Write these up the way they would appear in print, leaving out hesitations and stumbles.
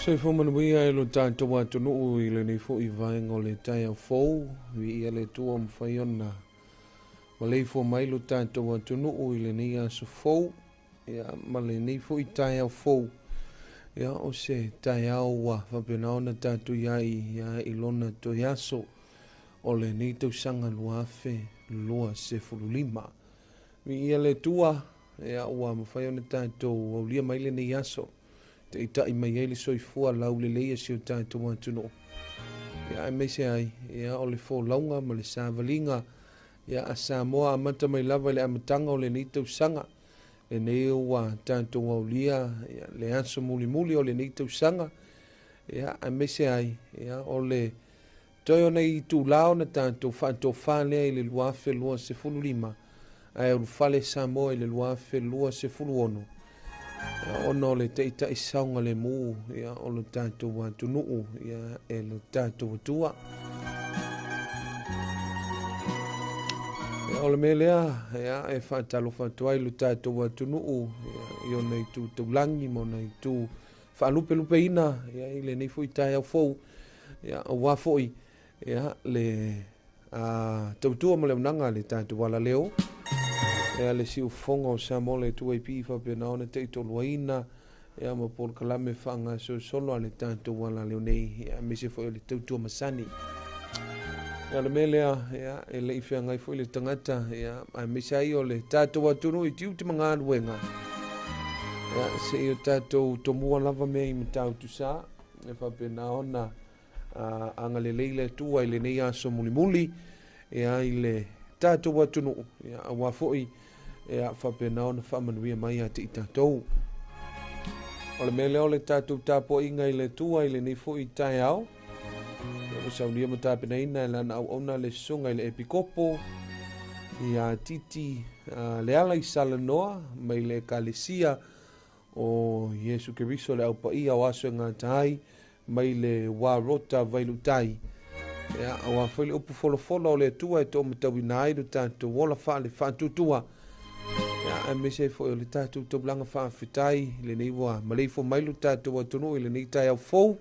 Soifua manuia e lo tatou atunuu i lenei foi vaega o le taeao fou. Viia le Atua ua mafai ona maleifua mai lo tatou atunuu i lenei aso fou, ia, ma lenei foi taeao fou. Ia, o se taeao ua faapena ona tatou i ai, ia, i lona toe aso o lenei tausaga 2025. Viia le Atua, ia, ua mafai ona tatou aulia mai lenei aso, taitai mai ai le soifua laulelei o si o tatou atunuu. Ia, aemaise ai, ia, o le folauga ma le savaliga, ia, a Samoa amata mai lava i le amataga o lenei tausaga. Lenei ua tatou aulia, ia, le aso mulimuli o lenei tausaga, ia, aemaise ai, ia, o le toe o nei itulā ona tatou faatofā lea i le 2025, ae ulufale Samoa i le 2026, ia, ona o le taitai saogalemu, ia, o le tatou atunuu, ia, e le tatou Atua. Ia, o le mea lea, ia, e faatalofa atu ai lo tatou atunuu, ia, i ona itu taulagi ma ona itu faalupelupeina, ia, i lenei foi taeao fou, ia, aua foi, ia, le tautua ma le auaunaga a le tatou alaleo, ia, le siufofoga o Samoa le Atua i pii faapena ona taitoluaina, ia, ma polokalame faagasolosolo a le tatou alaleo nei, ia, aemaise foi o le tautua masani. Ia, le mea lea, ia, e le i feagai foi le tagata, ia, aemaise ai o le tatou atunuu i tiute ma galuega, ia, se i o tatou tomua lava mea i Matautusa, e faapena ona agalelei le Atua i lenei aso mulimuli, ia, i le tatou atunuu, ia, aua foi, ia, faapena ona faamanuia mai ia te i tatou. O le mea lea o le tatou tapuaiga i le Atua i lenei foi taeao, ia, ua saunia ma tapenaina e lana auauna le susuga i le Epikopo, ia Titi Leala i Salanoa, mai le Ekalesia o Iesu Keriso le aupaia o aso e gata ai, mai le Warota Vailuutai. Ia, aua foi le upu folafola o le Atua e toomatauina ai lo tatou ola faale faatuatua. Ia, aemaise ai foi o le tatou taulaga faafetai lenei ua maleifua mai lo tatou atunuu i lenei taeao fou,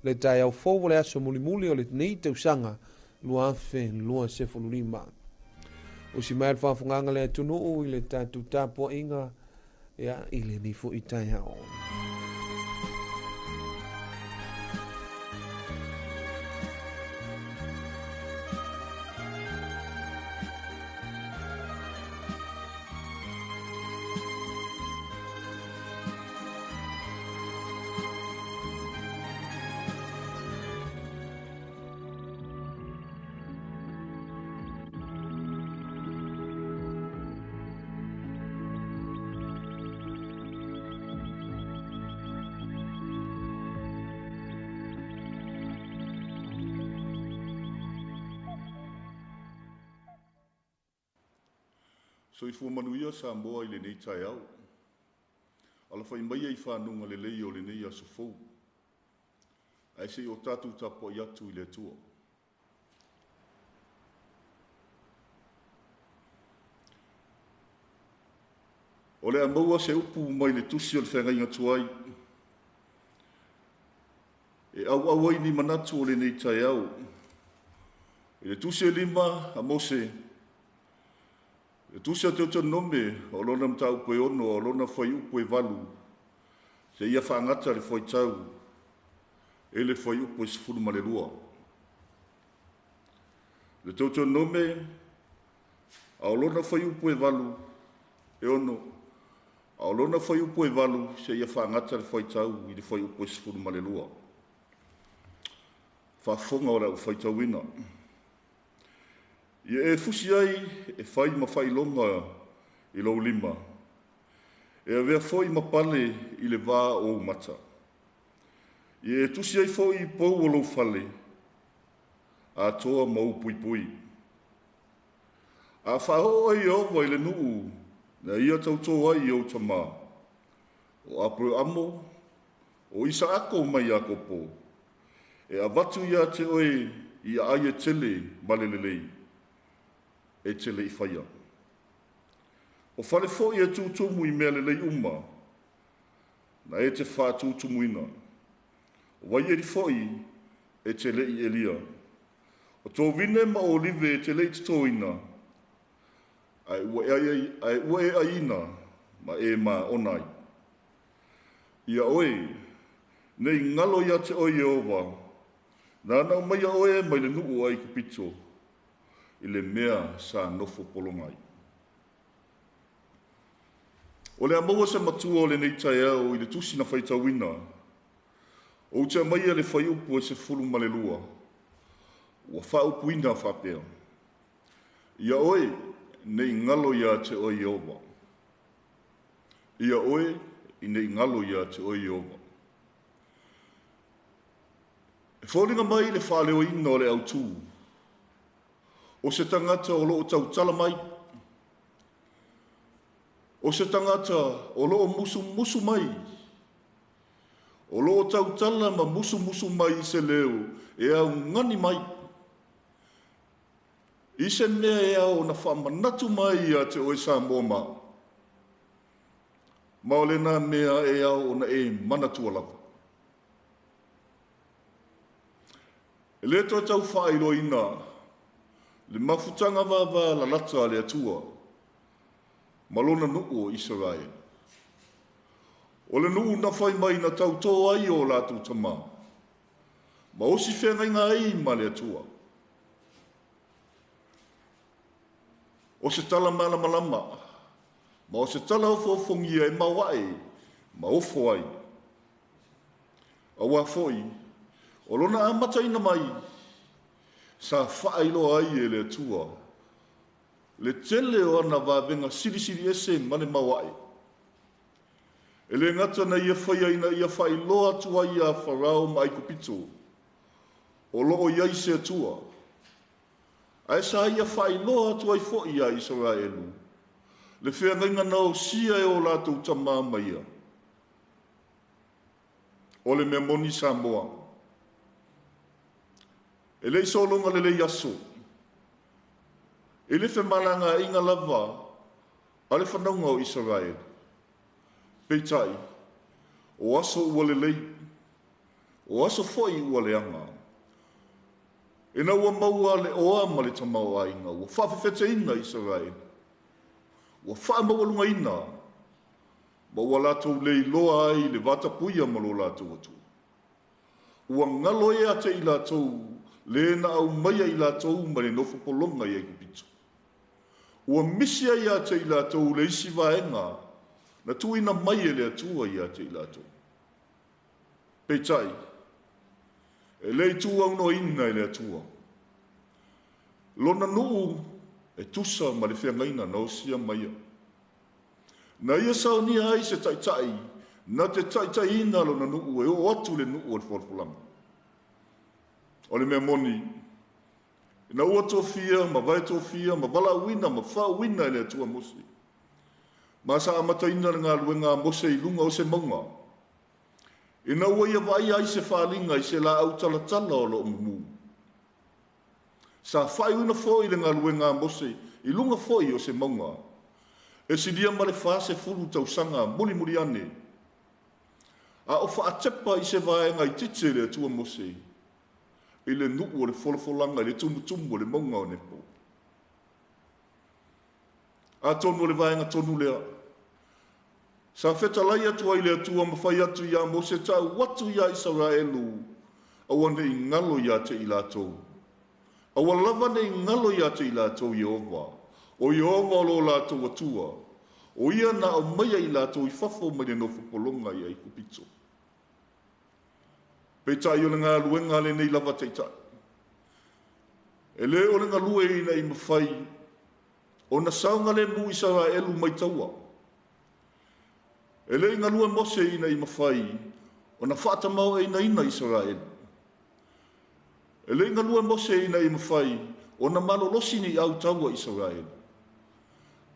le taeao fou o le aso mulimuli o lenei tausaga 2025. Usi mai le faafofogaaga le atunuu i le tatou tapuaiga, ia, i lenei foi taeao. Soifua manuia Samoa i lenei taeao. Alafai maia i fanuga lelei o lenei aso fou. Ae se i o tatou tapuai atu i le Atua. O le a maua se upu mai le tusi o le feagaiga tuai. E auau ai ni manatu o lenei taeao. I le tusi e 5 a Mose, le tusi a Deuteronome o lona mataupu e 6, o lona fuaiupu e 8, se ia faagata le fuaitau e le fuaiupu e 12. Le Deuteronome a o lona fuaiupu e 8, e 6, a o lona fuaiupu e 8, se ia faagata le fuaitau i le fuaiupu e 12. Faafofoga o le au faitauina. Ia e fusi ai e fai ma faailoga i lou lima, e avea foi ma pale i le vā o ou mata. Ia e tusi ai foi i pou o lou fale, atoa ma ou puipui. A faaoo ai Ieova i le nuu na ia tautō ai i ou tamā, o Aperamo, o Isaako ma Iakopo, e avatu ia te oe i aai e tele ma le lelei, e te le i faia. O fale foi e tūtumu i mea lelei uma, na e te whaatūtumuina. O vaieli foʻi e te leʻi ʻelia. O tovine ma olive e te leʻi totoina, ae ua e ʻaiina ma e maona ai. Ia oe, nei galo ia te oe Ieova, nana o mai oe mai le nuu ai kupito, i le mea sa nofo polongai. O le amaua se matua o le nei taeao i le tusi na faitauina, o te maia le faiupu e se fulu ma le lua, ua faaupuina faapea. Ia oe, nei galo ia te oe Ieova. Ia oe, i nei galo ia te oe Ieova. E foliga mai le faaleoina o le autū, o se tagata o loo tautala mai, o se tagata o loo musumusu mai, o loo tautala ma musumusu mai i se leo e augani mai, i se mea e ao na faamanatu mai ia te oe Samoa ma, ma o lena mea e ao ona e manatua lava. E le toe tau faailoaina le mafutaga vava lalata a le Atua ma lona nuu o Isaraelu. O le nuu na fai mai na tautō ai o latou tamā, ma osi feagaiga ai ma le Atua. O se tala malamalama, ma o se tala ofoofogia e maoae, ma ofo ai. Auā foi, o lona amataina mai, sa faailoa ai e le Atua, le tele o ana vavega silisili ese ma le maoae. E le gata na ia faia ina ia faailoa atu ai ia Farao ma Aikupito, o loo i ai se Atua, ae sa ia faailoa atu ai foʻi iā Isaraelu, le feagaiga na osia e o latou tamā ma ia. O le mea moni Samoa, e leʻi sologa lelei aso, e le femalagaaiga lava a le fanauga o Isaraelu. Peitai, o aso ua lelei, o aso foʻi ua leaga. Ina ua maua le oa ma le tamaoaiga, ua faafefeteina Isaraelu, ua faamaualugaina, ma ua latou leiloa ai le vatapuia ma lo latou Atua. Ua galo ia te i latou, le na aumaia i latou ma le nofo polonga i Aikupito. Ua misi ai ia te i latou le isi vaega, na tuuina mai e le Atua ia te i latou. Peitai, e le tuaunoaina e le Atua. Lona nuu e tusa ma le feagaiga na osia maia. Na ia saunia ai se taitai, na te taitaiina lona nuu e oo atu le nuu o le folafolaga. O le mea moni, ina ua tofia ma vae tofia ma valaauina ma faauina e le Atua Mose. Ma sa amataina le galuega a Mose i luga o se mauga. Ina ua ia vaaia ai se faaliga i se laau talatala o loo mumu. Sa faaiuina foi le galuega a Mose i luga foi o se mauga. E silia ma le 40 tausaga mulimuli ane. A o faatepa i se vaega i tite le Atua Mose, i le nuu o le folafolaga i le tumutumu o le mauga o Nepo. Atonu o le vaega tonu lea, sa fetalai atu ai le Atua ma fai atu iā Mose tau atu iā Isaraelu, aua nei galo ia te i latou. Aua lava nei galo ia te i latou Ieova, o Ieova o lo latou Atua, o ia na aumaia i latou i fafo mai le nofo polonga i Aikupito. Peitai o le galuega lenei lava taitai. E le o le galue ina i mafai, ona saogalemu Isaraelu mai taua. E le i galue Mose ina i mafai, ona faatamaoainaina Isaraelu. E le i galue Mose ina i mafai, ona malolosi ni au taua Isaraelu.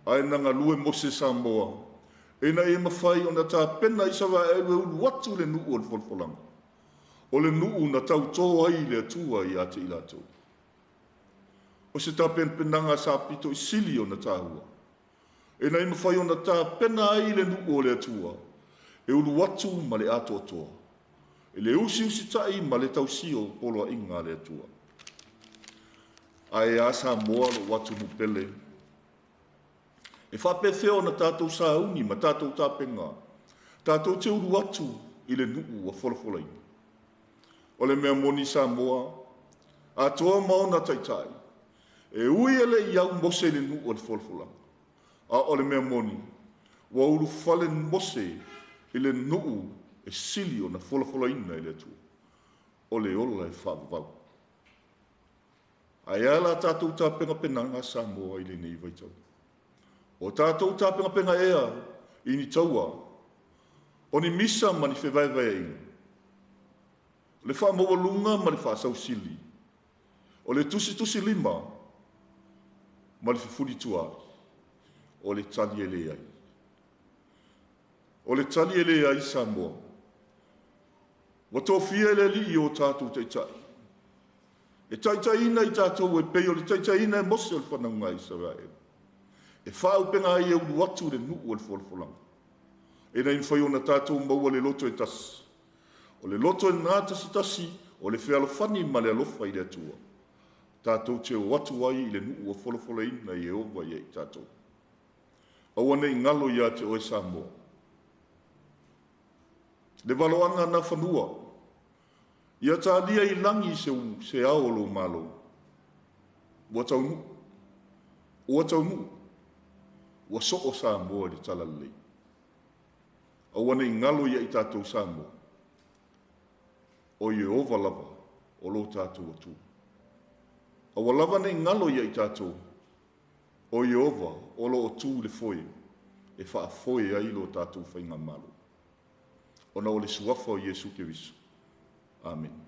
Ae na galue Mose Samoa, ina ia mafai ona tapena Isaraelu e ulu atu le nuu o le folafolaga. O le nuu na tautō ai le Atua ia te i latou. O se tapenapenaga sa pito i sili ona tāua. Ina ia mafai ona tapena ai le nuu o le Atua, e ulu atu ma le atoatoa. I le usiusita'i ma le tausia o poloaiga a le Atua. Ae a Samoa lo'u atunuu pele? E faapefea ona tatou sauni ma tatou tapena tatou te ulu atu i le nuu ua folafolaina? O le mea moni Samoa, atoa ma ona taitai, e ui e le'i au Mose i le nuu o le folafolaga, a o le mea moni, ua ulufale Mose i le nuu e sili ona folafolaina e le Atua, o le ola e faavavau. Ae a la tatou tapenapenaga Samoa i lenei vaitau? O tatou tapenapena ea i ni taua, o ni misa ma ni fevaevaeaiga, o le faamaualuga ma le faasausili, o le tusitusilima ma le fefulituaai, o le tali e leai. O le tali e leai Samoa. Ua tofia e le Alii o tatou taitai e taitaiina i tatou e pei o le taitaiina e Mose o le fanauga a Isaraelu, e faaupega ai e ulu atu i le nuu o le folafolaga, ina ia mafai ona tatou maua le loto e tasi, o le loto e gatasitasi o le fealofani ma le alofa i le Atua, tatou te o atu ai i le nuu ua folafolaina e Ieova ia i tatou. Aua ne i galo ia te oe Samoa le valoaga nafanua, ia talia i lagi se ao o lou malo. Ua taunuu, ua taunuu, ua soo Samoa i le talalelei. Aua ne i galo ia i tatou Samoa, o Ieova lava o lo tatou Atua. Aua lava ne i galo ia i tatou, o Ieova o lo o tu le foe e faafoe ai lo tatou faigamalo, ona o le suafa o Iesu Keriso. Amene.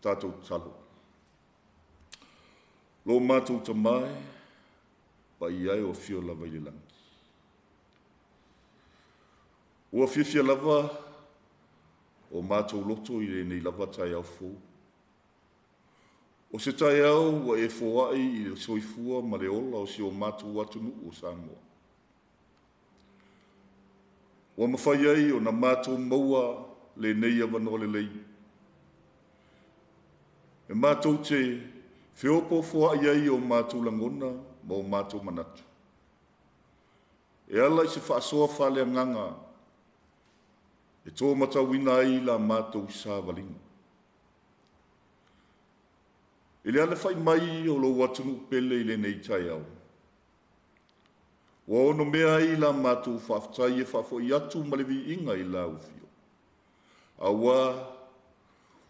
Tatou tatalo. Lo matou tamai, paia e o afio lava i le lagi. Ua fiafia lava o matou loto i lenei lava taeao fou. O se taeao ua e foai i le soifua ma le ola o si o matou atunuu o Samoa. Ua mafai ai ona matou maua lenei avanoa lelei. E matou te feopofoai ai o matou lagona ma o matou manatu. E ala i se faasoa faaleagaga e tō matauina ai la matou savaliga. I le alafai mai o lou atunuu pele i lenei taeao, ua ono mea ai la matou faafetai e faafoi atu ma le viiga i lau afio. Auā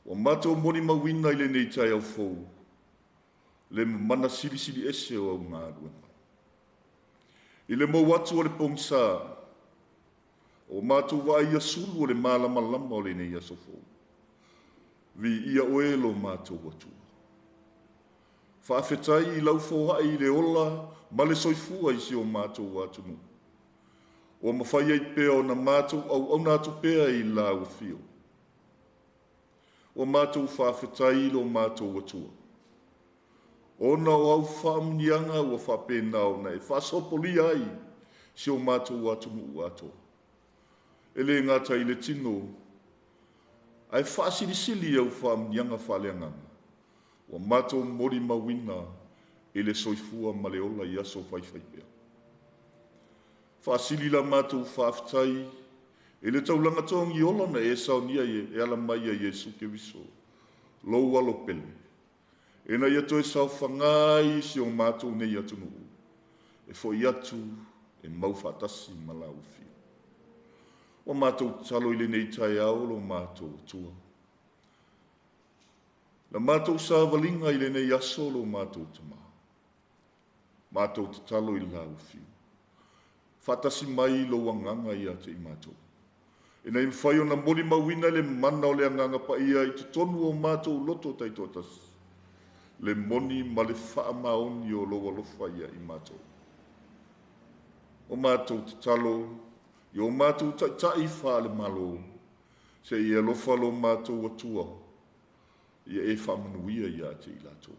ua matou molimauina i lenei taeao fou le mamana silisili ese o au galuega. I le mou atu o le pogisa, O matou vaaia sulu o le malamalama o lenei aso fou. Viia oe lo matou Atua. Faafetai i lau foai i le ola ma le soifua i si o matou atunuu. Ua mafai ai pea ona matou auauna atu pea i lau afio. Ua matou faafetai i lo matou Atua, ona o au faamanuiaga ua faapena ona e faasopolia ai si o matou atunuu atoa. E le gata i le tino, ae faasilisili au faamanuiaga faaleagaga ua matou molimauina i le soifua ma le ola i aso faifaipea. Faasili la matou faafetai i le taulaga togi ola na e saunia e ala mai ia Iesu Keriso, lou alo pele, ina ia toe saofaga ai si o matou nei atunuu, e fo'i atu e mau faatasi ma lau afio. Ua matou tatalo i lenei taeao lo matou Atua. Na matou savaliga i lenei aso lo matou Tama. Matou tatalo i lau afio. Faatasi mai lou agaga ia te i matou. Ina ia mafai ona molimauina le mana o le agaga paia i totonu o matou loto taitoatasi, le moni ma le faamaoni o lou alofa ia i matou. O matou tatalo i o matou taitai faale-Malo, se i alofa lo matou Atua, ia e faamanuia ia te i latou.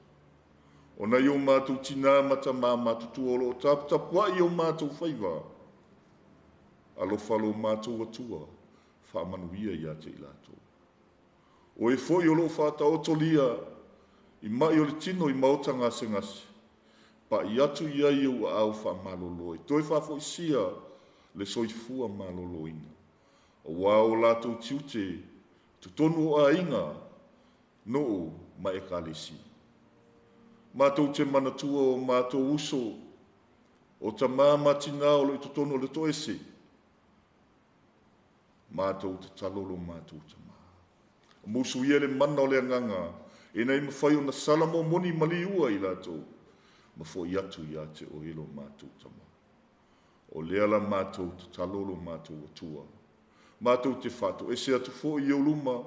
O nai o matou tinā ma tamā matutua o loo taputapuai o matou faiva, alofa lo matou Atua, faamanuia ia te i latou. O e foi o loo faataotolia i mai o le tino i maota gasegase, pa'i atu i ai ou aao faamalolo e toe faafoisia le soifua maloloina, auā o latou tiute totonu o aiga, nuu ma ekalesia. Matou te manatua o matou uso, o tamā ma tinā o loo i totonu o le toese, matou tatalo lo matou Tamā. Musu ia le mana o le agaga, ina ia mafai ona sala momoni ma liua i latou, ma fo'i atu ia te oe lo matou Tama. O lea la matou tatalo lo matou Atua. Matou te faatoese atu foi i ou luma,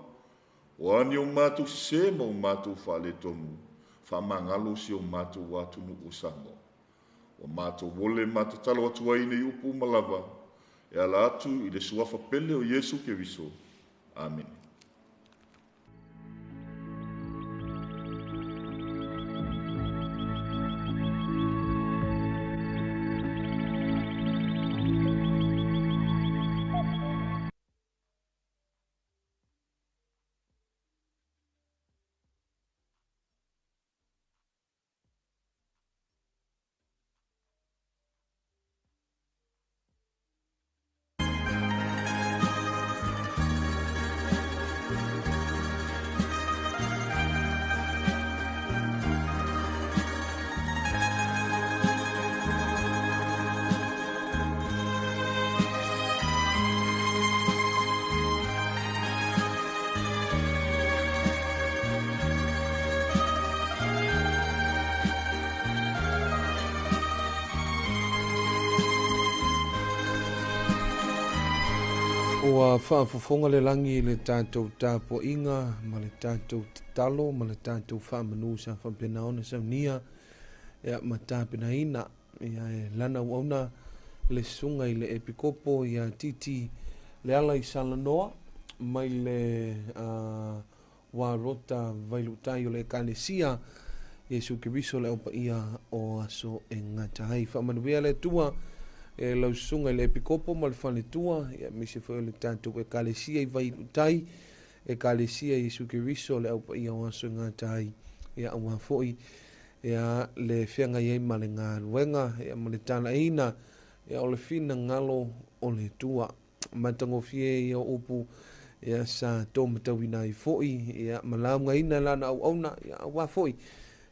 o a ni o matou sesē ma o matou faaletonu, faamagalo si o matou atunuu o Samoa. Ua matou ole ma tatalo atu ai nei upu uma lava, e ala atu i le suafa pele o Iesu Keriso. Amene. Ua faafofoga le lagi i le tatou tapuaiga ma le tatou tatalo ma le tatou faamanu sa faapena ona saunia ia ma tapenaina ia e lana auauna le susuga i le Epikopo ia Titi Leala i Salanoa mai le Uarota Vailuutai o le Ekalesia Iesu Keriso le Au Paia o aso e gata ai. Faamanuia le Atua e lau susuga i le Epikopo ma le faletua, ia aemaise foi o le tatou Ekalesia i Vailuutai, Ekalesia Iesu Keriso le Au Paia o aso e gata ai. Ia aua foi ia le feagai ai ma le galuega ia ma le talaiina ia o le finagalo o le Atua. Matagofie ia upu ia sa tōmatauina ai foi ia ma laugaina lana auauna ia aua foi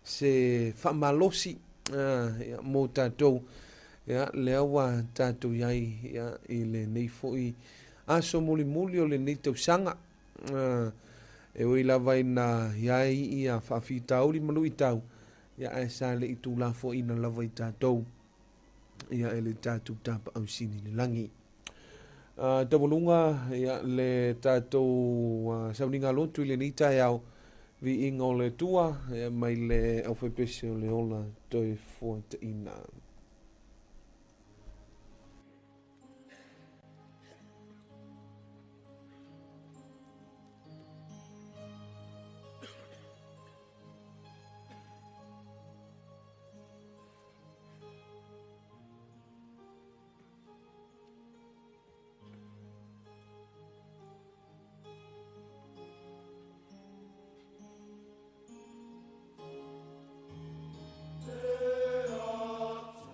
se faamalosi ia mo tatou ia lea ua tatou iai ia i lenei foi aso mulimuli o lenei tausaga. E ui lava ina iai ia faafitauli ma luitau ia ae sa le i tulafoaina lava i tatou ia e le tatou tapaau sili i le lagi. Taualuga ia le tatou sauniga lotu i lenei taeao, viiga o le Atua ia mai le aufaipese o le ola toe fuataina. Te Atua.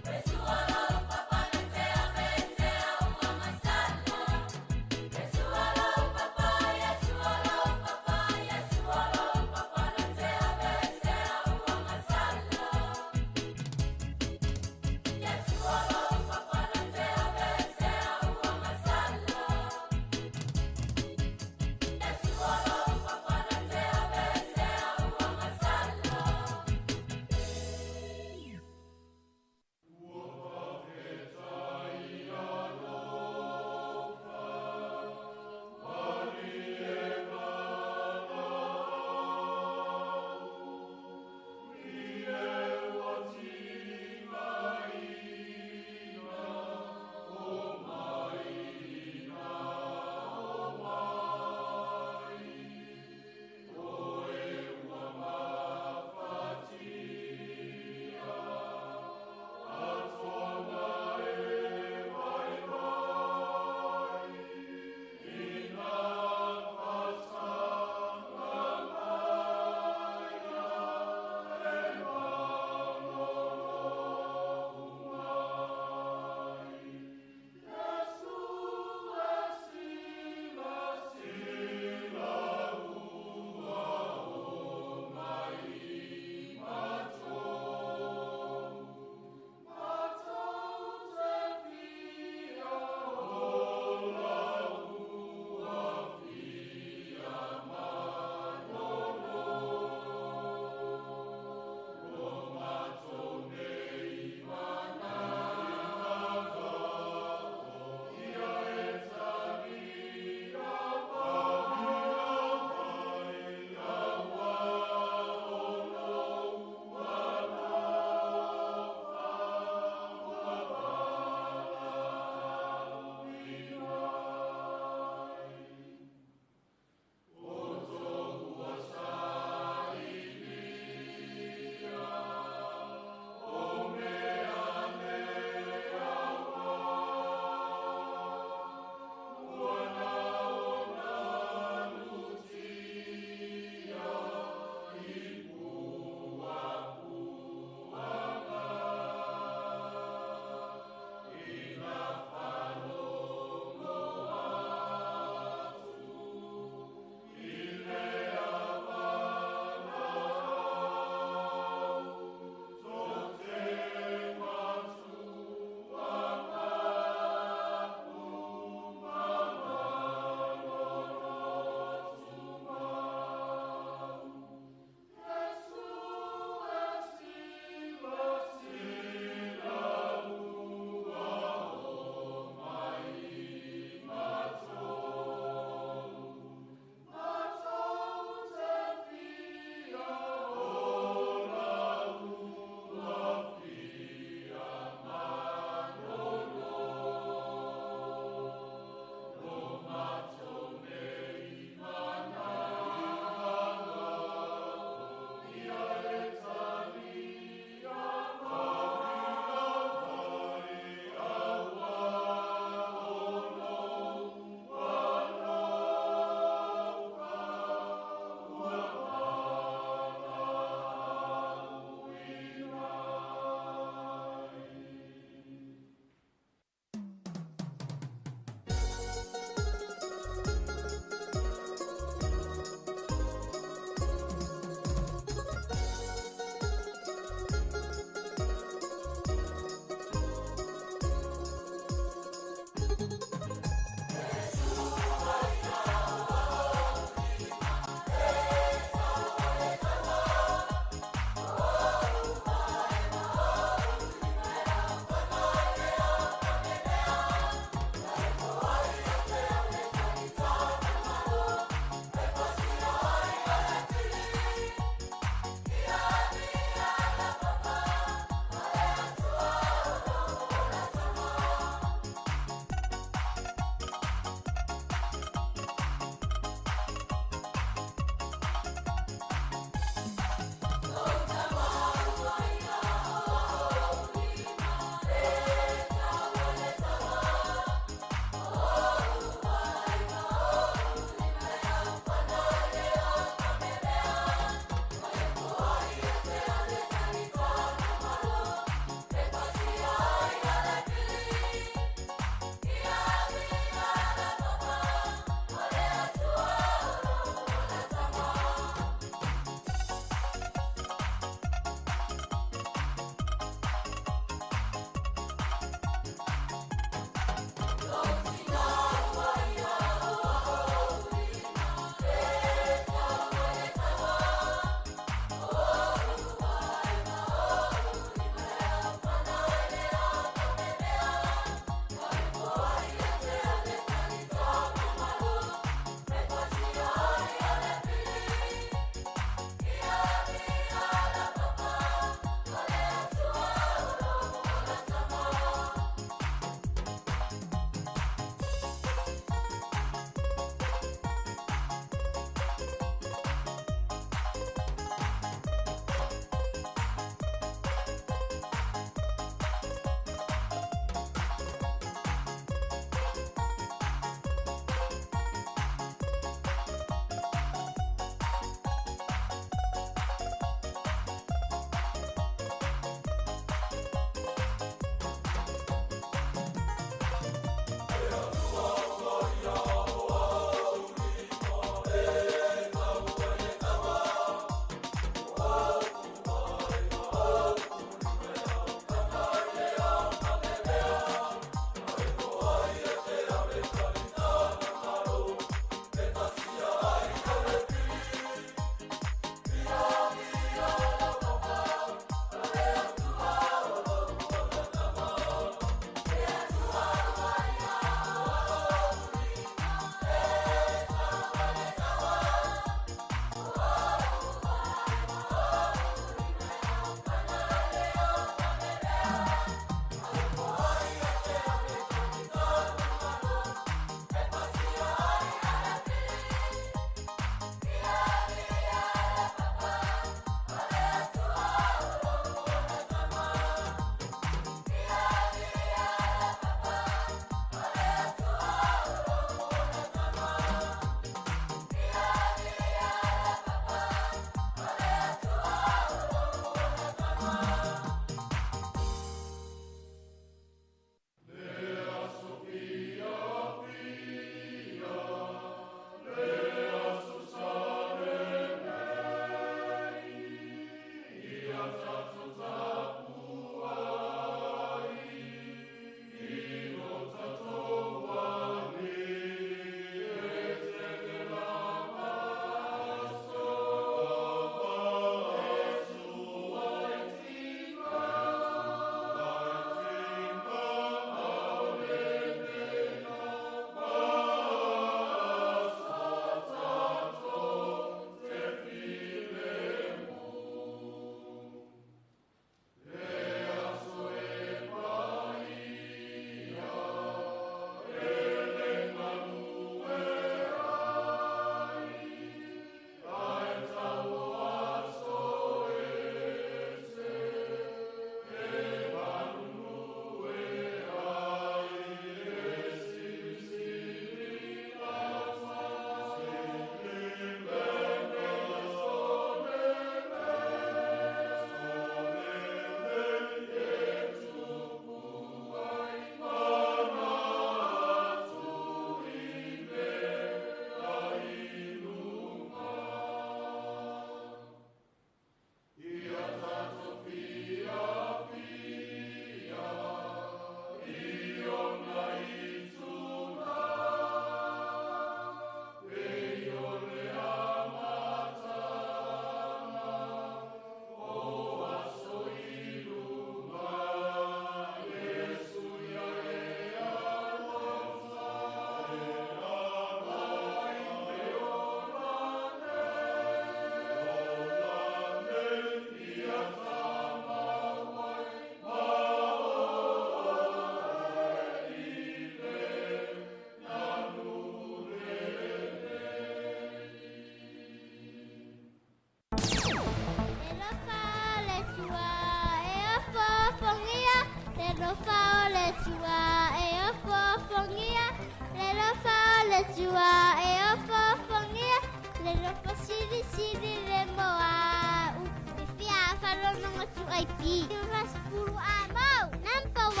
2AP. 50 amo. Number 1.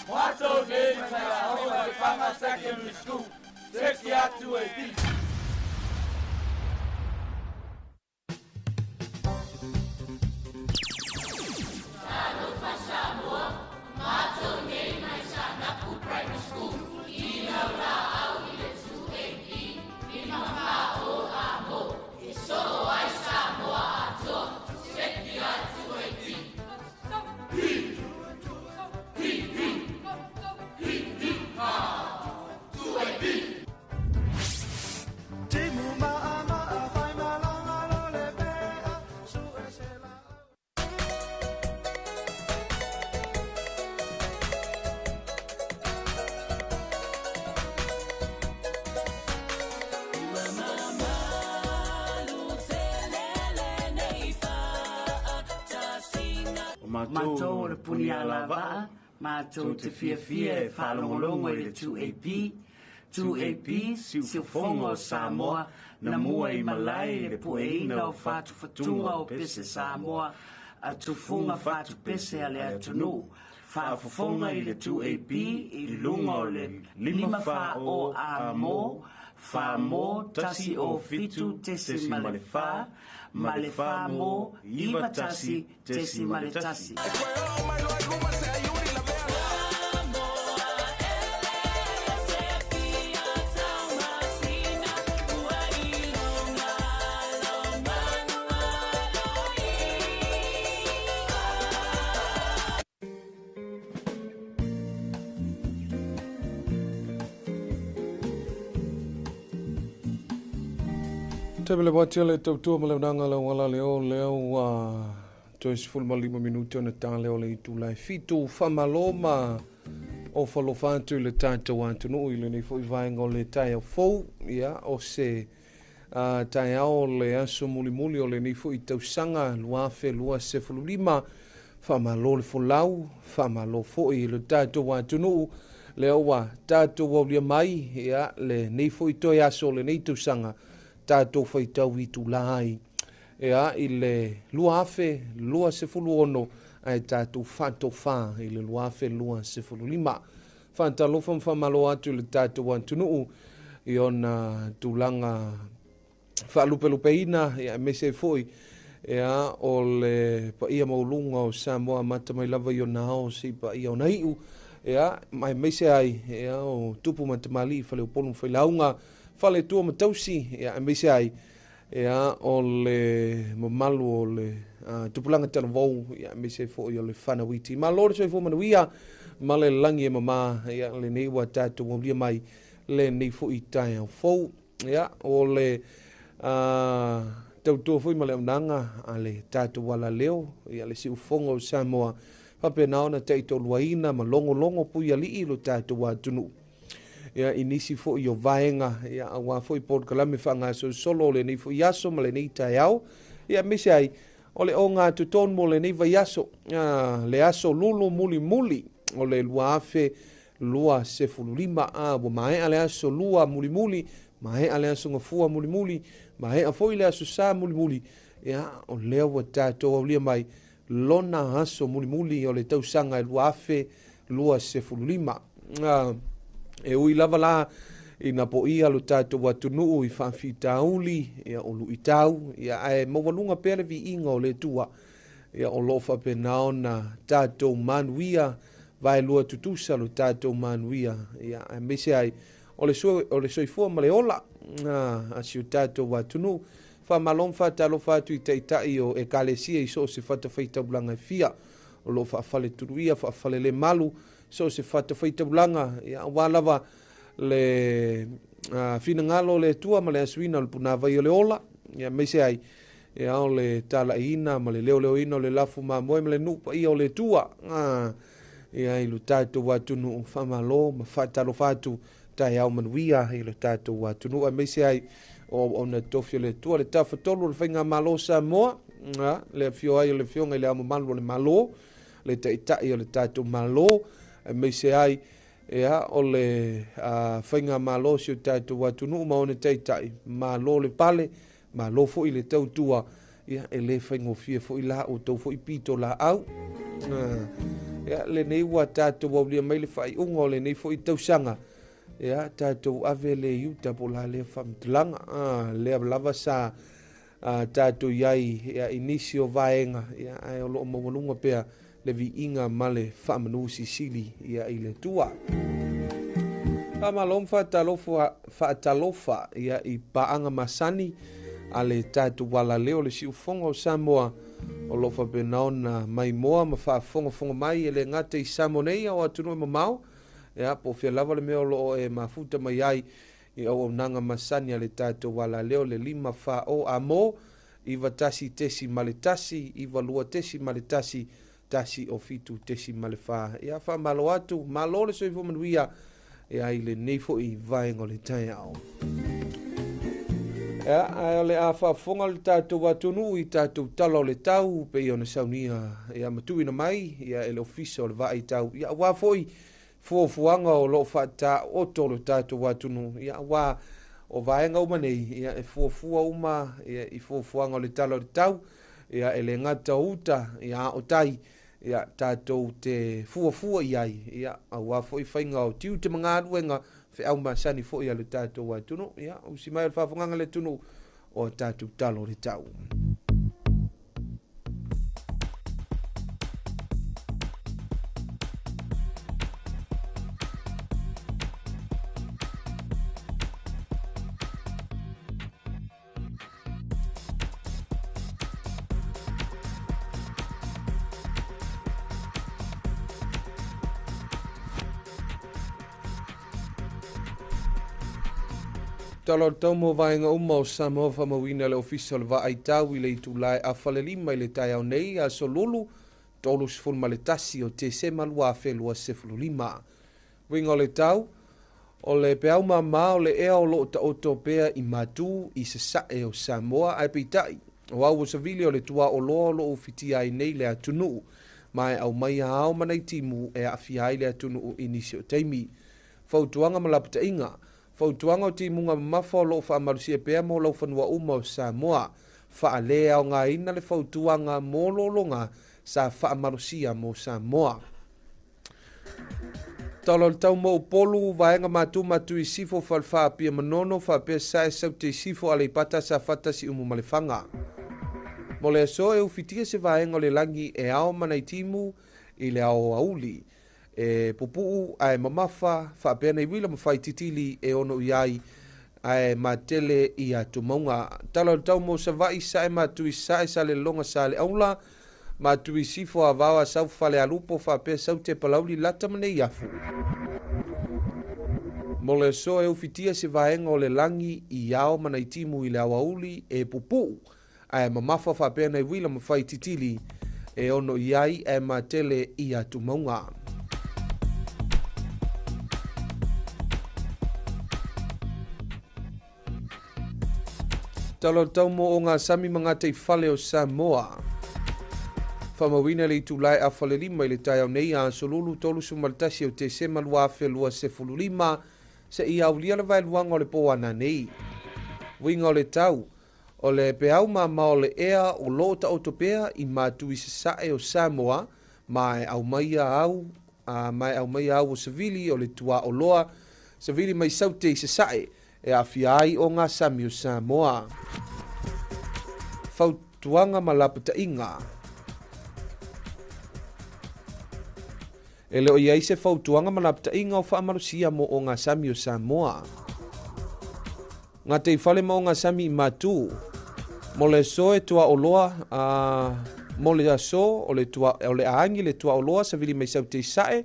Matou nei mai Lefaga Secondary School, 60 2AP. Matou o le puni ala vaa, matou te fiafia e faalogologo i le 2AP, 2AP, siufofoga o Samoa, na mua i malae i le pueina o fatufatuga o pese Samoa, a tufuga fatupese a le atunuu, faafofoga i le 2AP i luga o le 5 4 a mo, fa mo 1 o 7.4, ma le fa mo 91.1. Tebele watia le tautua ma le unanga le wala le o lea ua toe 15 minute ona tā lea o le itula e 7. Faamalo ma ofalofa atu i le tatou atunuu i lenei fo'i vaega o le taeao fou. Ia o se taeao o le aso mulimuli o lenei fo'i tausaga 2025. Faamalo le folau, faamalo fo'i i le tatou atunuu lea ua tatou aulia mai ia lenei fo'i toe aso o lenei tausaga tatou faitau itulā ai ia i le 2026 ae tatou faatofā i le 2025. Faatalofa ma faamalo atu i le tatou atunuu i ona tulaga faalupelupeina ia aemaise ai foi ia o le paia maualuga o Samoa amata mai lava i ona ao seia paia ona iu ia aemaise ai ia o tupu ma tamalii, faleupolu ma failauga, faletua ma tausi ia aemaise ai ia o le mamalu o le tupulaga talavou ia aemaise ai foi o le fanauiti. Malo le soifua manuia ma le lagi e mamā ia lenei ua tatou aulia mai lenei fo'i taeao fou. Ia o le tautua foi ma le auaunaga a le tatou alaleo ia le siufofoga o Samoa faapena ona taitoluaina ma logologo puialii lo tatou atunuu ia i nisi foi o vaega ia auā foi polokalame faagasolosolo o lenei foi aso ma lenei taeao ia aemaise ai o le ogatotonu mo lenei vaiaso, le aso lulu mulimuli o le 2025. A ua maea le aso lua mulimuli, maea le aso gafua mulimuli, maea foi le aso sa mulimuli. Ia o lea ua tatou aulia mai lona aso mulimuli o le tausaga e 2025. E ui lava la ina poia lo tatou atunuu i faafitauli ia o luitau ia ae maualuga pea le viiga o le Atua ia o loo faapena ona tatou manuia vaelua tutusa lo tatou manuia ia aemaise ai o le soifua ma le ola a si o tatou atunuu. Faamalo ma faatalofa atu i taitai o ekalesia i so o se fatafaitaulaga e fia o loo faafaletuluia faafalelemalu so o se fatafaitaulaga ia auā lava le finagalo o le Atua ma le asuina o le punāvai o le ola ia aemaise ai ia o le talaiina ma le leoleoina o le lafu mamoe ma le nuu paia o le Atua ia i lo tatou atunuu. Faamalo ma faatalofa atu, taeao manuia i lo tatou atunuu aemaise ai o auauna tofi o le Atua, le tafatolu o le faigamalo Samoa, le afio ai o le Afioga i le Ao Mamalu o le Malo, le Taitai o le tatou Malo, aemaise ai ia o le faigamalo o si o tatou atunuu ma ona taitai. Malo le pale, Malo foi le tautua, ia, e le faigofie foi la outou foi pitolaau. Ia, lenei ua tatou aulia mai le faaiuga o lenei foi tausaga, ia, tatou ave le i uta po o la lea faamatalaga. Lea lava sa tatou i ai, ia, i nisi o vaega, ia, ae o loo maualuga pea le viiga ma le faamanu sisili, ia, i le Atua. Faamalo ma faatalofa, ia, i paaga masani a le tatou alaleo le siufofoga o Samoa o loo faapena ona maimoa ma faafogafoga mai e le gata i Samoa nei ao atunuu e mamao, ia, po o fea lava le mea o loo e mafuta mai ai i auaunaga masani a le tatou alaleo le 5 4 o amo 91.1 92.1 1 o 7.4. Ia, faamalo atu, malo le soifua manuia, ia, i lenei foi vaega o le taeao. Ia, ae o le a faafofoga le tatou atunuu i tatou tala o le tau pei ona saunia, ia, ma tuuina mai, ia, e le Ofisa o le Vaai Tau, ia, aua foi fuafuaga o loo faataoto le tatou atunuu, ia, aua o vaega uma nei, ia, e fuafua uma, ia, i fuafuaga o le tala o le tau, ia, e le gata o uta, ia, a o tai, ia, tatou te fuafua i ai, ia, aua foi faiga o tiute ma galuega feau masani foi a le tatou atunuu. Ia, usi mai o le faafogaga le atunuu o tatou tala o le tau. Tala o le tau mo vaega uma o Samoa faamauina le Ofisa o le Vaai Tau i le itula e 4:30 i le taeao nei, aso Lulu 31 o Tesema 2025. Uiga o le tau, o le peau mama o le ea o loo taoto pea i matu i sasae o Samoa, ae peitai, o au o savili o le tuaoloa o loo ufitia ai nei le atunuu, ma e aumaia ao ma nai timu e aafia ai le atunuu i nisi o taimi. Fautuaga ma lapataiga. Fautuaga o timuga mamafa o loo faamalusia pea mo laufanua uma o Samoa. Faaleaogaina le fautuaga mo lologa sa faamalusia mo Samoa. Tala o le tau mo Upolu, vaega matu matu i sifo falefā Apia Manono, faapea sae saute i sifo Aleipata Safata Siumu ma Lefaga. Mo le aso e ufitia se vaega o le lagi e ao ma nai timu i le aoauli. E pupuu ae mamafa faapea nei uila ma faititili e ono i ai ae matele i atumauga. Tala o le tau mo Savaii sae matu i sae Salelologa Saleaula, matu i sifo Avao Asau Falealupo faapea saute Palauli Lata ma Neiafu. Mo le aso e ufitia se vaega o le lagi i ao ma nai timu i le aoauli e pupuu ae mamafa faapea nei uila ma faititili e ono i ai ae matele i atumauga. Tala o le tau mo o ngā sami ma ngā teifale o Samoa. Faamauina le itula e 4:30 i le taeao nei a aso Lulu 31 o Tesema 2025 se i aulia le vaeluaga o le pō ana nei. Uiga o le tau, o le peau mama o le ea o loo taoto pea i matu i sasae o Samoa, ma e aumaia au, ma e aumaia au o savili o le tuaoloa, savili mai saute i sasae, e aafia ai o ngā sami o Samoa. Fautuaga ma lapataiga. E le o i ai se fautuaga ma lapataiga o faamalusia mo o ngā sami o Samoa. Ngā teifale ma o ngā sami i matu. Mo le aso e tuaoloa, mo le aso o le tua, o le aangi le tuaoloa savili mai saute i sae,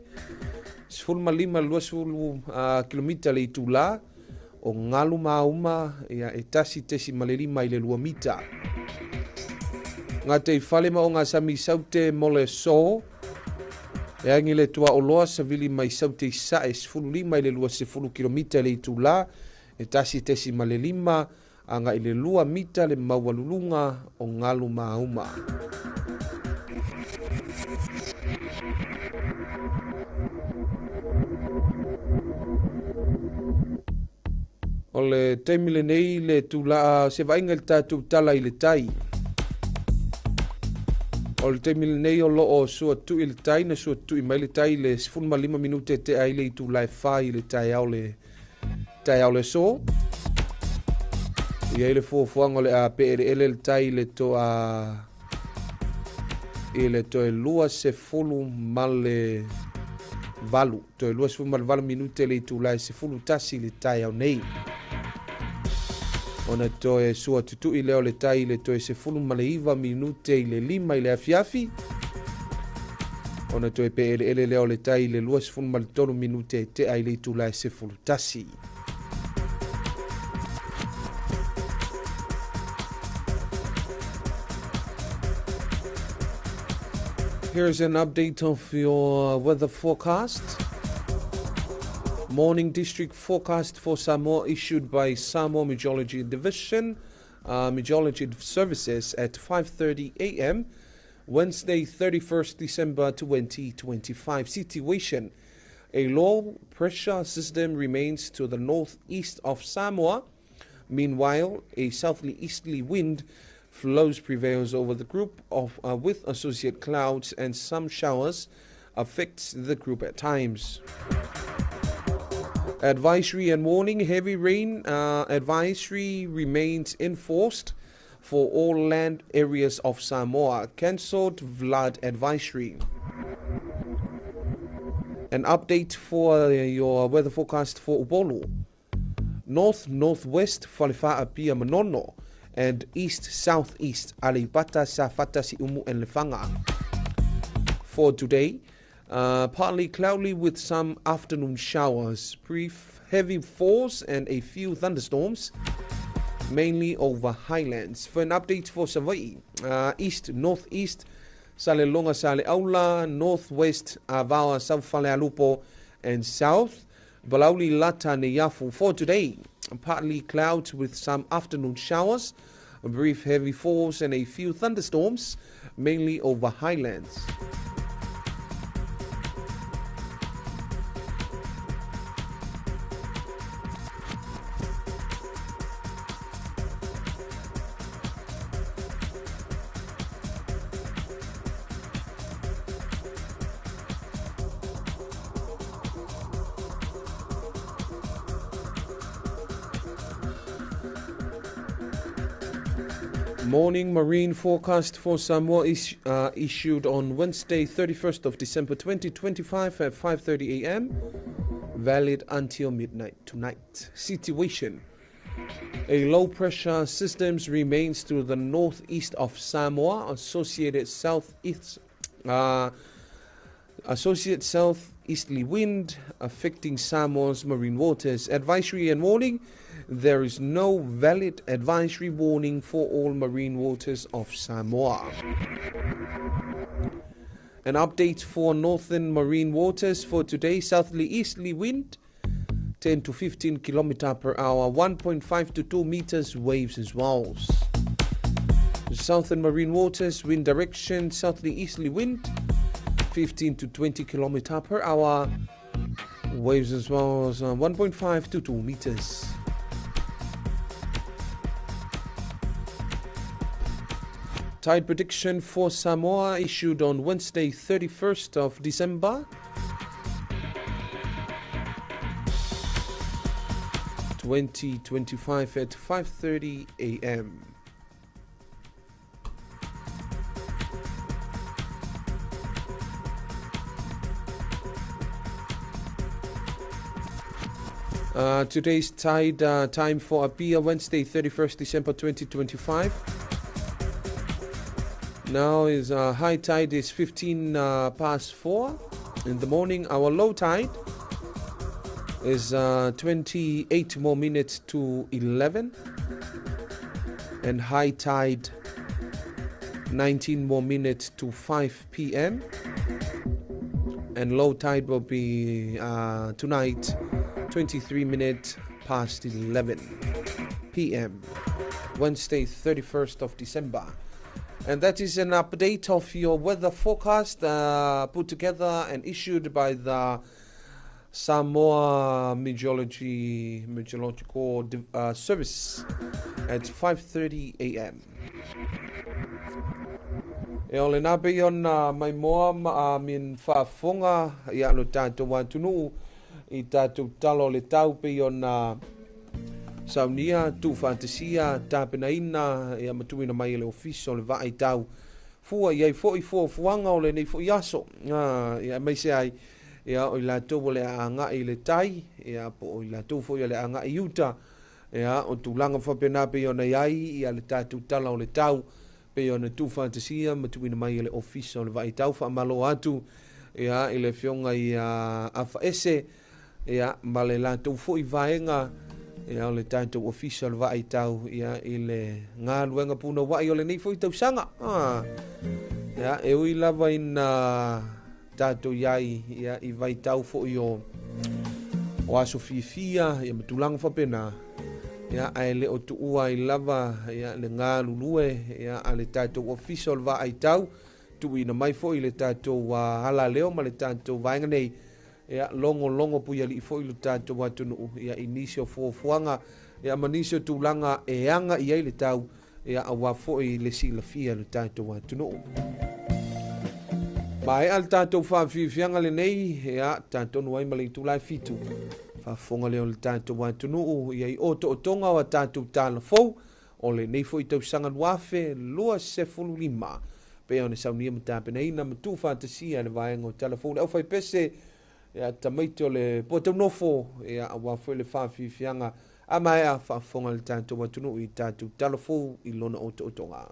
15 20, kilomita le itula, o ngalu mauma, ia, e 1.5 i le 2 mita. Ngā teifale ma o ngā sami saute mo le aso, e angi le tuaoloa savili mai saute i sae, 15 i le 20 kilomita le itula, e 1.5 anga i le 2 mita le maualuluga o ngalu mauma. O O le taimi lenei le tulaga se vaaiga i le tatou tala i le tai. O le taimi lenei o lo o suatui le tai, na suatui mai le tai i le 15 minute e tea ai le itula e 4 i le taeao le taeao le aso. I ai le fuafuaga o le a peeleele le tai i le toa i le toe 28 toe 28 minute le itula e 11 i le taeao nei. Ona toe sua tutui lea o le tai i le toe 19 minute i le 5 i le afiafi. Ona toe peeleele lea o le tai i le 23 minute e tea i le itula e 11. Here's an update of your weather forecast. Morning district forecast for Samoa issued by Samoa Meteorology Division, Meteorology Services at 5:30 a.m. Wednesday, 31st December 2025. Situation: a low pressure system remains to the northeast of Samoa. Meanwhile, a southerly easterly wind flows prevails over the group of with associate clouds and some showers affects the group at times. Advisory and warning: heavy rain advisory remains enforced for all land areas of Samoa. Cancelled flood advisory. An update for your weather forecast for Upolu. North northwest Falefa Apia Manono and east southeast Aleipata, Safata, Siumu and Lefaga. For today, partly cloudy with some afternoon showers, brief heavy falls and a few thunderstorms, mainly over highlands. For an update for Savaii, east northeast Salelologa Saleaula, northwest Avaoa South Falealupo and south Palauli Lata Neiafu. For today, partly clouds with some afternoon showers, brief heavy falls and a few thunderstorms, mainly over highlands. Morning marine forecast for Samoa is issued on Wednesday, 31st of December 2025 at 5:30 a.m., valid until midnight tonight. Situation: a low pressure systems remains to the northeast of Samoa, associated southeast associate southeasterly wind affecting Samoa's marine waters. Advisory and warning: there is no valid advisory warning for all marine waters of Samoa. An update for northern marine waters for today: southerly easterly wind 10 to 15 km per hour, 1.5 to 2 meters waves and swells. Southern marine waters, wind direction southerly easterly wind 15 to 20 km per hour, waves and swells 1.5 to 2 meters. Tide prediction for Samoa issued on Wednesday, 31st of December 2025 at 5:30 a.m. Today's tide time for Apia, Wednesday, 31st December 2025. Now is high tide is 15 past 4 in the morning. Our low tide is 28 more minutes to 11, and high tide 19 more minutes to 5 p.m. and low tide will be tonight 23 minutes past 11 p.m. Wednesday, 31st of December. And that is an update of your weather forecast put together and issued by the Samoa Meteorology Meteorological Service at 5:30 a.m. E o le nā pe ona mai moa ma a min whaafonga ia lo tātou atunuu i tātou talo le tau pe ona saunia tu whaatasia tāpenaina ia matuina mai le ofisa o le vaai tau fua i ai foi fua fuanga o le nei foi aso ia mai se ai ia o i latou o le anga i le tai ia po o i latou foi o le anga i uta ia o tulaga faapena pe ona iai ia le tatou tala o le tau pe ona tu whaatasia matuina mai le ofisa o le vaai tau whaamalo atu ia i le fionga ia afa ese ia ma le latou foi vaega ia o le tatou ofisa o le vaai tau ia i le galuega puna wai o lenei foi tausaga ia e ui lava ina tatou iai ia i vaitau foi o aso fiafia ia ma tulaga faapena ia ae le o tuua ai lava ia le galulue ia a le tatou ofisa o le vaai tau tuuina mai foi le tatou alaleo ma le tatou vaega nei ia longo longo puiali'i foi le tatou atunuu ia i nisi o fuafuaga ia ma nisi o tulaga e aga i ai le tau ia auā foi le silafia le tatou atunuu. Maea le tatou faafiafiaga lenei ia tatonu ai ma le itulai 7 faafofoga lea o le tatou atunuu ia i otootoga o a tatou talafou o lenei foi tausaga 2025 pe ona saunia ma tapenaina ma tuufaatasia le vaega o talafou le aufaipese ia tamaiti o le puataunofo ia auā foi le faafiafiaga a maea faafofoga le tatou atunuu i tatou talafou i lona otootoga.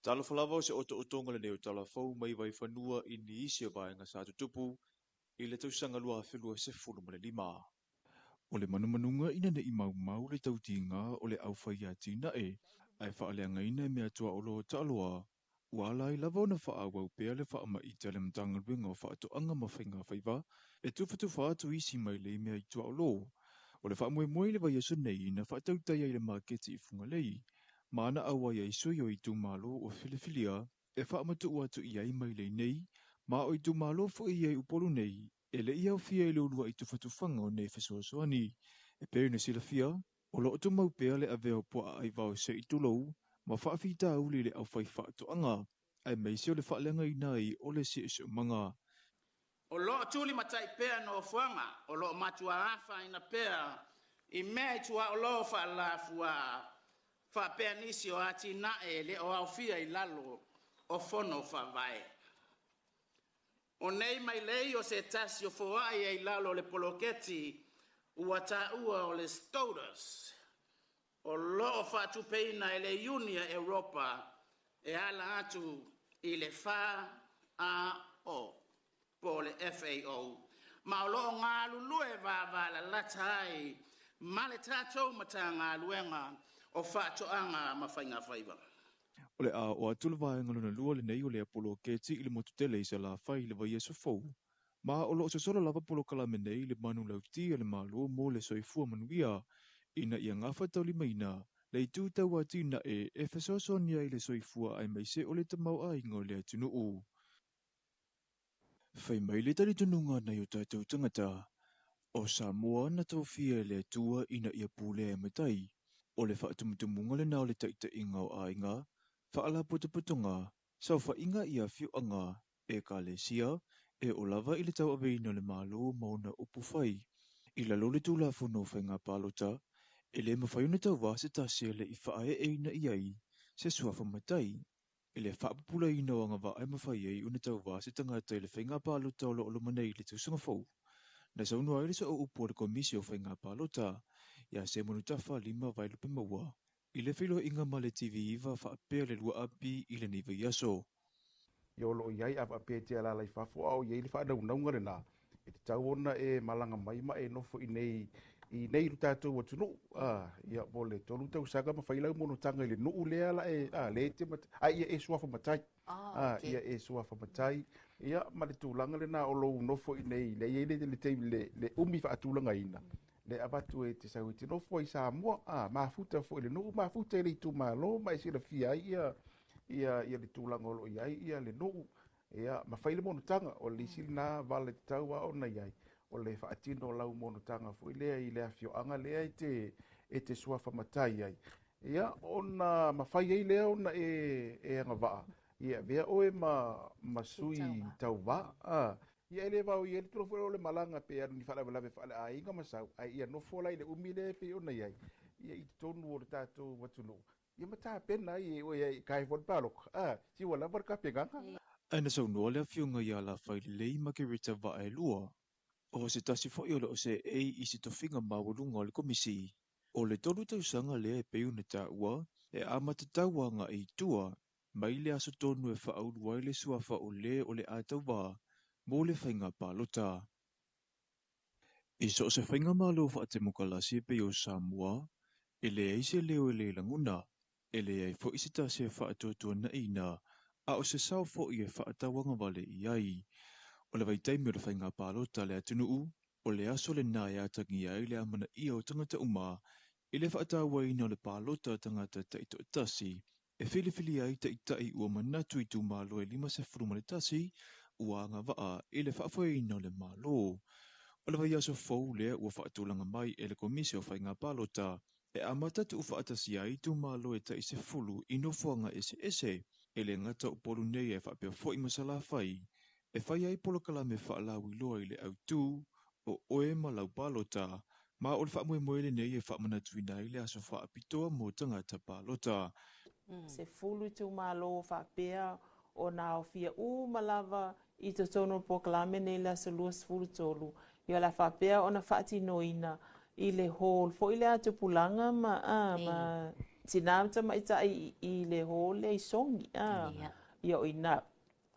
Talofa lava o se otootoga lenei o talafou mai Vaifanua i nisi o vaega sa tutupu i le tausaga 2025. O le manumanuga ina ne i maumau le tautiga o le aufai atinae, ae faaleagaina e mea tuaolo o taaloa, ua ala ai lava ona faaauau pea le faamaite a le Matagaluega o Faatoaga ma Faiga Faiva e tufatufa atu isi mailei mea i tuaolo. O le faamoemoe i le vaiaso nei na faatautai ai i le maketi i Fugalei, ma na auai ai sui o itumalo ua filifilia e faamatuu atu i ai mailei nei, ma o itumalo foi ia i Upolu nei e le i aofia i le uluai tufatufaga o nei fesoasoani. E pei ona silafia, o lo o tumau pea le avea o puaa aivao se i tulou ma faafitauli i le aufai faatoaga, aemaise o le faaleagaina ai o le siosiomaga. O loo tulimatai pea nofoaga o loo matua afaina pea i mea i tuaolo faalafuaa faapea nisi o atinae e le o aofia i lalo o fono faavae. O nei mailei o se tasi o foai ai lalo o le poloketi ua taua o le STOTUS o loo faatupeina e le Iuni a Europa e ala atu i le FAO po o le FAO, ma o loo galulue vavalalata ai ma le tatou Matagaluega o Faatoaga ma Faiga Faiva. O le a oo atu le vaega lona lua lenei o lea poloketi i le motu tele i Salafai i le vaiaso fou, ma o loo sosolo lava polokalame nei i le manulauti a le Malo mo le soifua manuia, ina ia gafataulimaina le itu tau atinae e fesoasoani ai i le soifua aemaise o le tamaoaiga o le atunuu. Fai mai le talitonuga a nai o tatou tagata, o Samoa na tofia e le Atua ina ia pulea e matai. O le faatumutumuga lena o le taitaiga o aiga, faalapotopotoga, saofaiga i afioaga, ekalesia, e oo lava i le tauaveina o le Malo ma ona upu fai. I lalo o le Tulafono o Faiga Palota, e le mafai ona tauvā se tasi e le i faaeeina i ai se suafa matai. I le faapupulaina o agavaa e mafai ai ona tauvā se tagata i le faiga palota o lo o loma nei i le tausaga fou, na saunoa ai le sooupu a le Komisi o Faiga Palota ia Semanu Tafa Lima Vaelupe Maua i le feiloaiga ma le TV9 faapea le 2AP i lenei vaiaso. Ia o loo i ai a faapea e te alaala i fafo a o i ai le faanaunauga lena e tatau ona e malaga mai ma e nofo i nei i nei lo tatou atunuu ia mo le 3 tausaga ma fai lau monotaga i le nuu lea la e le te a ia e suafa matai ia e suafa matai ia ma le tulaga lena o lou nofo i nei le i le le le umi faatulagaina le avatu e te sau e te nofo ai Samoa mafuta foi le nuu mafuta i le itumalo ma e silafia ai ia ia le tulaga o loo i ai ia le nuu ia ma fai le monotaga o le isi lena vala tatau a ona i ai o le faatino lau monotaga foi lea i le afioaga lea e te suafa matai ai ia ona mafai ai lea ona e agavaa ia avea oe ma sui tauvā ia e le vao i ai le tulaga foi o le malaga pe alu ni faalavelave faaleaiga ma sau ai ia nofo la i le umi lea pei ona i ai ia i totonu o le tatou atunuu ia ma tapena ai e oe ai kai foi le palota si ua lava le tapenaga. Ae na saunoa le afioga ia Lafailelei Makereta Vaaelua, o se tasi foi o le o seei i se tofiga maualuga o le komisi. O le 3 tausaga lea e pei ona taua e amata tau agai i tua, mai le aso tonu e faaulu ai le suafa o le o le a tauvā mo le faiga palota. I so o se faiga malo faatemokalasi e pei o Samoa, e leai se leo e le lagona, e leai foi se tasi e faatuatuanaina, a o se sao foi e faatauagavale i ai. O le vaitaimi o le faiga palota le atunuu, o le aso lena e atagia ai le amanaia o tagata uma i le faatauaina o le palota a tagata taitoatasi, e filifilia ai taitai ua manatu itumalo e 51 ua agavaa i le faafoeina o le Malo. O le vaiaso fou lea ua faatulaga mai e le Komisi o Faiga Palota e amata tuufaatasia ai itumalo e tai 10 i nofoaga eseese, e le gata o Upolu nei ae faapea foi ma Salafai, e fai ai polokalame faalauiloa i le autū o oe ma lau palota, ma o le faamoemoe lenei e faamanatuina ai le aso faapitoa mo tagata palota. 10 itumalo faapea ona aofia uma lava i totonu o polokalame nei le aso 23. Ia o le a faapea ona faatinoina i le hall foi le atupulaga ma tinā ma tamaitai i le hōle i Sogi, a. Ia o i ina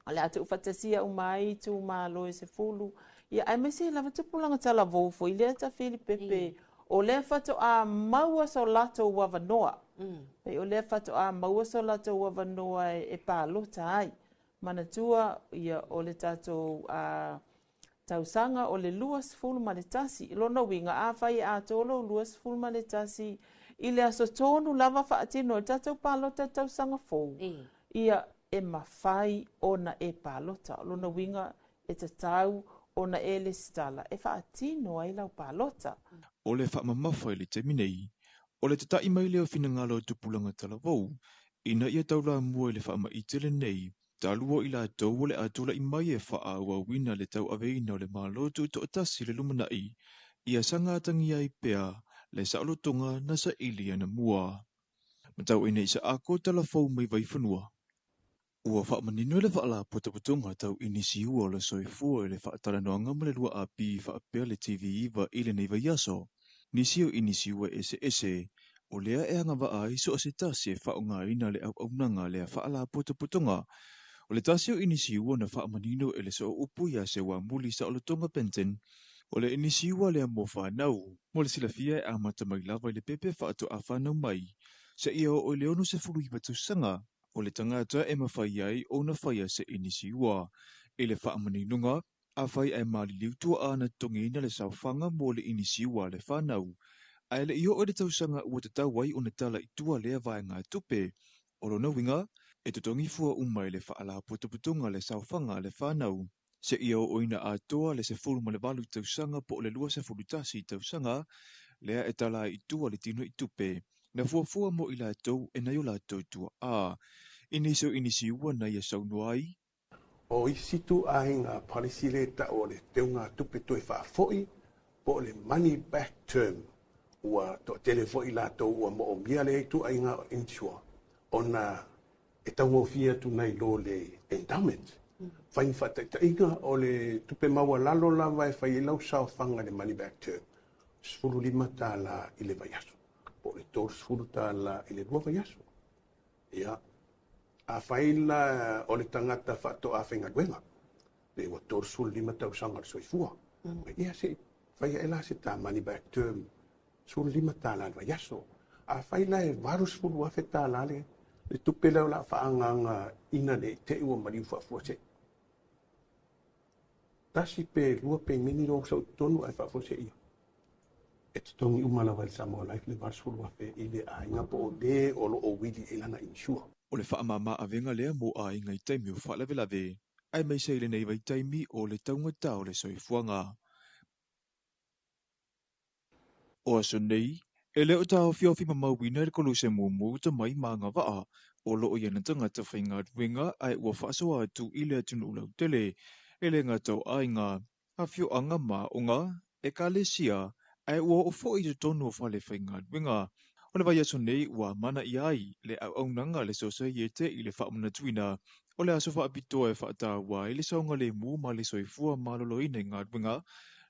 o le a tuufaatasia uma ai itumalo e 10, ia aemaise lava tupulaga talavou foi lea tafili pepe, o lea faatoa maua so latou avanoa. Pei o lea faatoa maua so latou avanoa e palota ai. Manatua, ia, o le tatou tausaga o le 21. Lona uiga, afai e atoa lou 21 i le aso tonu lava faatino i le tatou palota tausaga fou, ia, e mafai ona e palota. O lona uiga, e tatau ona e lesitala e faatino ai lau palota. O le faamamafa i le taimi nei, o le tata'i mai lea o finagalo o tupulaga talavou, ina ia taulamua i le faama'i tele nei, talu o i latou o le a tula'i mai e faaauauina le tauaveina o le Malo Tutoatasi i le lumanai, ia saga atagia ai pea le saolotoga na saili anamua. Matauina Isaako Talafou mai Vaifanua. Ua faamanino e le Faalapotopotoga Tau Inisiua o le Soifua i le faatalanoaga ma le 2AP faapea le TV9 i lenei vaiaso, nisi o inisiua eseese o lea e agavaa ai so o se tasi e faaaogaina le auaunaga a lea Faalapotopotoga. O le tasi o inisiua na faamanino e le sooupu ia Seuamuli Saolotoga Benton, o le inisiua lea mo fanau. Mo le silafia e amata mai lava i le pepe faatoa fanau mai seia oo i le 69 tausaga o le tagata e mafai ai ona faia se inisiua. I le faamaninoga, afai ae maliliu tuaa na totogiina le saofaga mo le inisiua a le fanau, ae le i oo i le tausaga ua tatau ai ona tala i tua lea vaegatupe. O lona uiga, e totogi fua uma e le Faalapotopotoga le saofaga a le fanau, seia oo ina atoa le 18 tausaga po o le 21 tausaga, lea e tala ai i tua le tino i tupe na fuafua mo i latou e nai o latou tuaa. I nisi o inisiua na ia saunoa ai, O isi ituaiga policy lea e tau o le teugatupe toe faafoi po o le money back term, ua toatele foi i latou ua moomia lea ituaiga insure ona e taugofie atu nai lo le endowment. Fai ma faataitaiga, o le tupe maualalo lava e fai ai lau saofaga i le money back term, $15 i le vaiaso po o le $30 i le 2 vaiaso. Ia, afai la o le tagata faatoa faigaluega, pe ua 35 tausaga o le soifua, ia se i fai ae la se ta money back term, $15 i le vaiaso. Afai la e $80,000 le tupe lea o le a faaagaaga ina ne i te i ua maliu faafuasei, 1 pe 2 pemeni lou sau i totonu ae faafuasei e totogi uma lava e le Samoa Life le $80,000 i le aiga po o le o lo o wili i lana insure. O le faamama avega lea mo aiga i taimi o faalavelave, aemaise i lenei vaitaimi o le taugata o le soifuaga. O aso nei, e le o taofiofi mamauina i le koluse mumu tomai ma agavaa o loo i ana tagata faigaluega ae ua faasoa atu i le atunuu lautele, e le gata o aiga, afioaga ma aoga, ekalesia, ae ua oo foi i totonu o fale faigaluega. O le vaiaso nei ua amanaia ai le auaunaga a le Sosaiete i le faamanatuina o le aso faapitoa e faataua ai le saogalemu ma le soifua maloloina i galuega,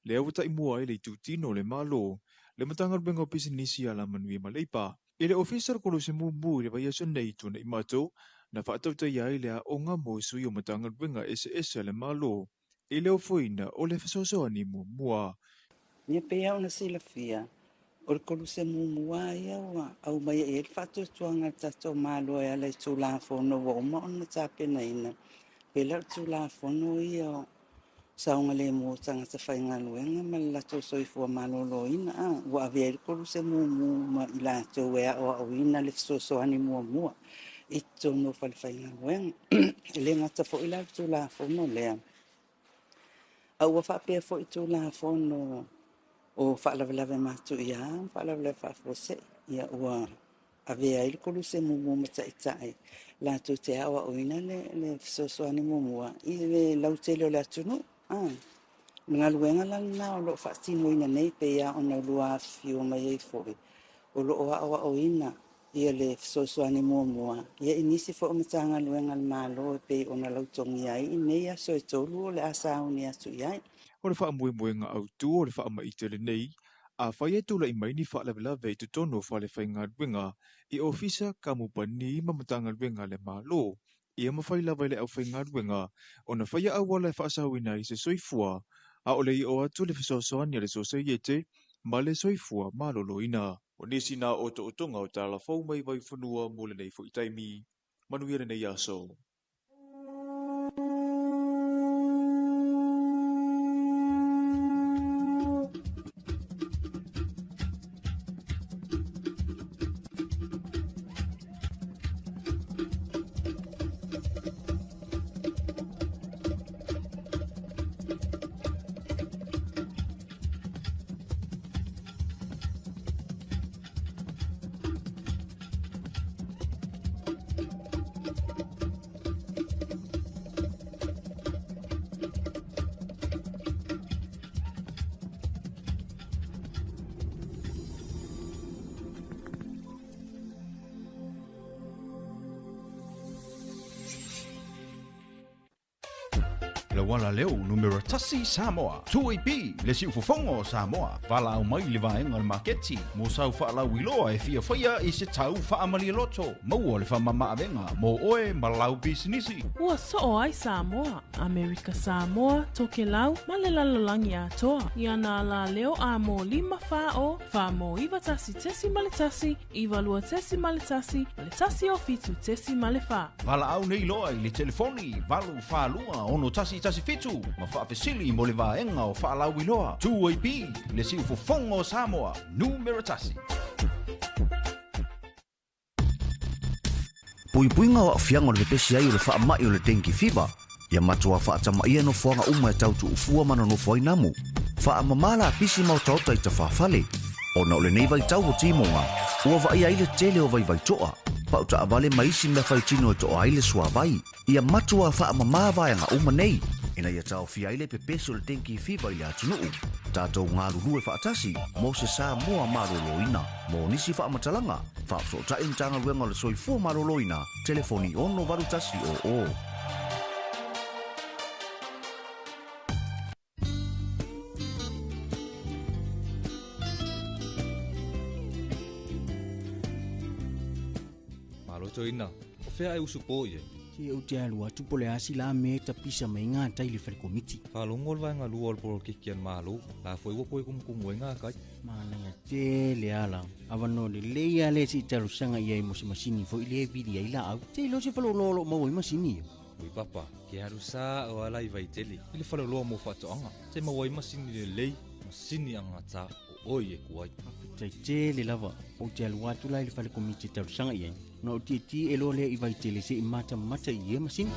lea ua taimua ai le itutino o le Malo, le Matagaluega o Pisinisi Alamanuia ma Leipa, i le Ofisa o le Koluse Mumu i le vaiaso nei i Tuanaimato, na faatautaia ai le aoga mo sui o Matagaluega eseese a le Malo i le ofoina o le fesoasoani muamua. Ia pei lava ona silafia, o le koluse muamua ia ua aumai i ai le faatuatuaga a le tatou Malo e ala i Tulafono ua uma ona tapenaina. Pei la o le Tulafono ia o saogalemu o tagata faigaluega ma le latou soifua maloloina, ua avea ai le koluse mumu ma i latou e aoaoina le fesoasoani muamua i totonu o falefaigaluega. E le gata foi la le Tulafono lea, a ua faapea foi Tulafono o faalavelave matuia ma faalavelave faafuasei, ia ua avea ai le koluse mumu ma taitai latou te aoaoina le fesoasoani muamua i le lautele o le atunuu. O le galuega la lena o lo o faatinoina nei, pei lava ona lua afifio mai ai foi, o lo o aoaoina ia le fesoasoani muamua ia i nisi foi o Matagaluega a le Malo e pei ona lautogia ai i nei aso e 3 o le a sauni atu i ai. O le faamoemoega autu o le faamaite lenei, Afai e tula'i mai ni faalavelave i totonu o falefaigaluega i ofisa, kamupani ma matagaluega a le Malo, ia mafai lava e le aufaigaluega ona faia auala e faasaoina ai se soifua, a o le i oo atu le fesoasoani a le Sosaiete ma le Soifua Maloloina. O nisi na o otootoga o tala fou mai Vaifanua mo lenei foi taimi. Manuia lenei aso. Le uala leo numera 1 Samoa. 2AP le siufofoga o Samoa. Valaau mai i le vaega o le maketi mo sau faalauiloa e fia faia i se tau faamalialoto. Maua le faamamaavega mo oe ma lau pisinisi. Ua soo ai Samoa, Amerika Samoa, Tokelau ma le lalolagi atoa. I ana alaleo amo 5 4 0 4 9 1.1 9 2.1 ma le 1 o 7.4. Valaau nei loa i le telefoni 8 4 2 6 1 1 7 ma faafesili mo le vaega o faalauiloa. 2AP le siufofoga o Samoa, numera 1. Puipuiga o aafiaga o le pepesi ai o le faama'i o le dengue fever. Ia matuā faatamaia nofoaga uma e tautuufua ma nonofo ai namu. Faamamā lapisi ma otaota i tafāfale. Ona o lenei vaitau o timoga, ua vaaia ai le tele o vaivaitoa. Pautaavale ma isi mea faitino e toa ai le suavai. Ia matuā faamamā vaega uma nei. Ina ia taofia ai le pepesi o le dengue fever i le atunuu. Tatou galulue faatasi mo se Samoa maloloina. Mo nisi faamatalaga, faafesootai Matagaluega o le Soifua Maloloina, telefoni 68100. Malo toeaina, o fea e usupo i ai? Se ou te alu atu po o le a sila mea e tapisa mai ai gatai i le falekomiti. Faalogo le vaega lua o le polokiki a le Malo, la foi ua toe kumukumu ai gakai. Manaia tele ala. Avanoa lelei lava lea se i talosaga i ai mo se masini foi lea e vili ai laau. Te iloa se faleoloa o lo o maua ai masini ia. Ui papa, ke alu sa o ala i Vaitele, i le faleoloa mo faatoaga, te maua ai masini lelei, masini agata o oi e ku ai. Faafetai tele lava, ou te alu atu la i le falekomiti e talosaga i ai, ona ou tietie e loa lea i Vaitele se i matamata i ia masini.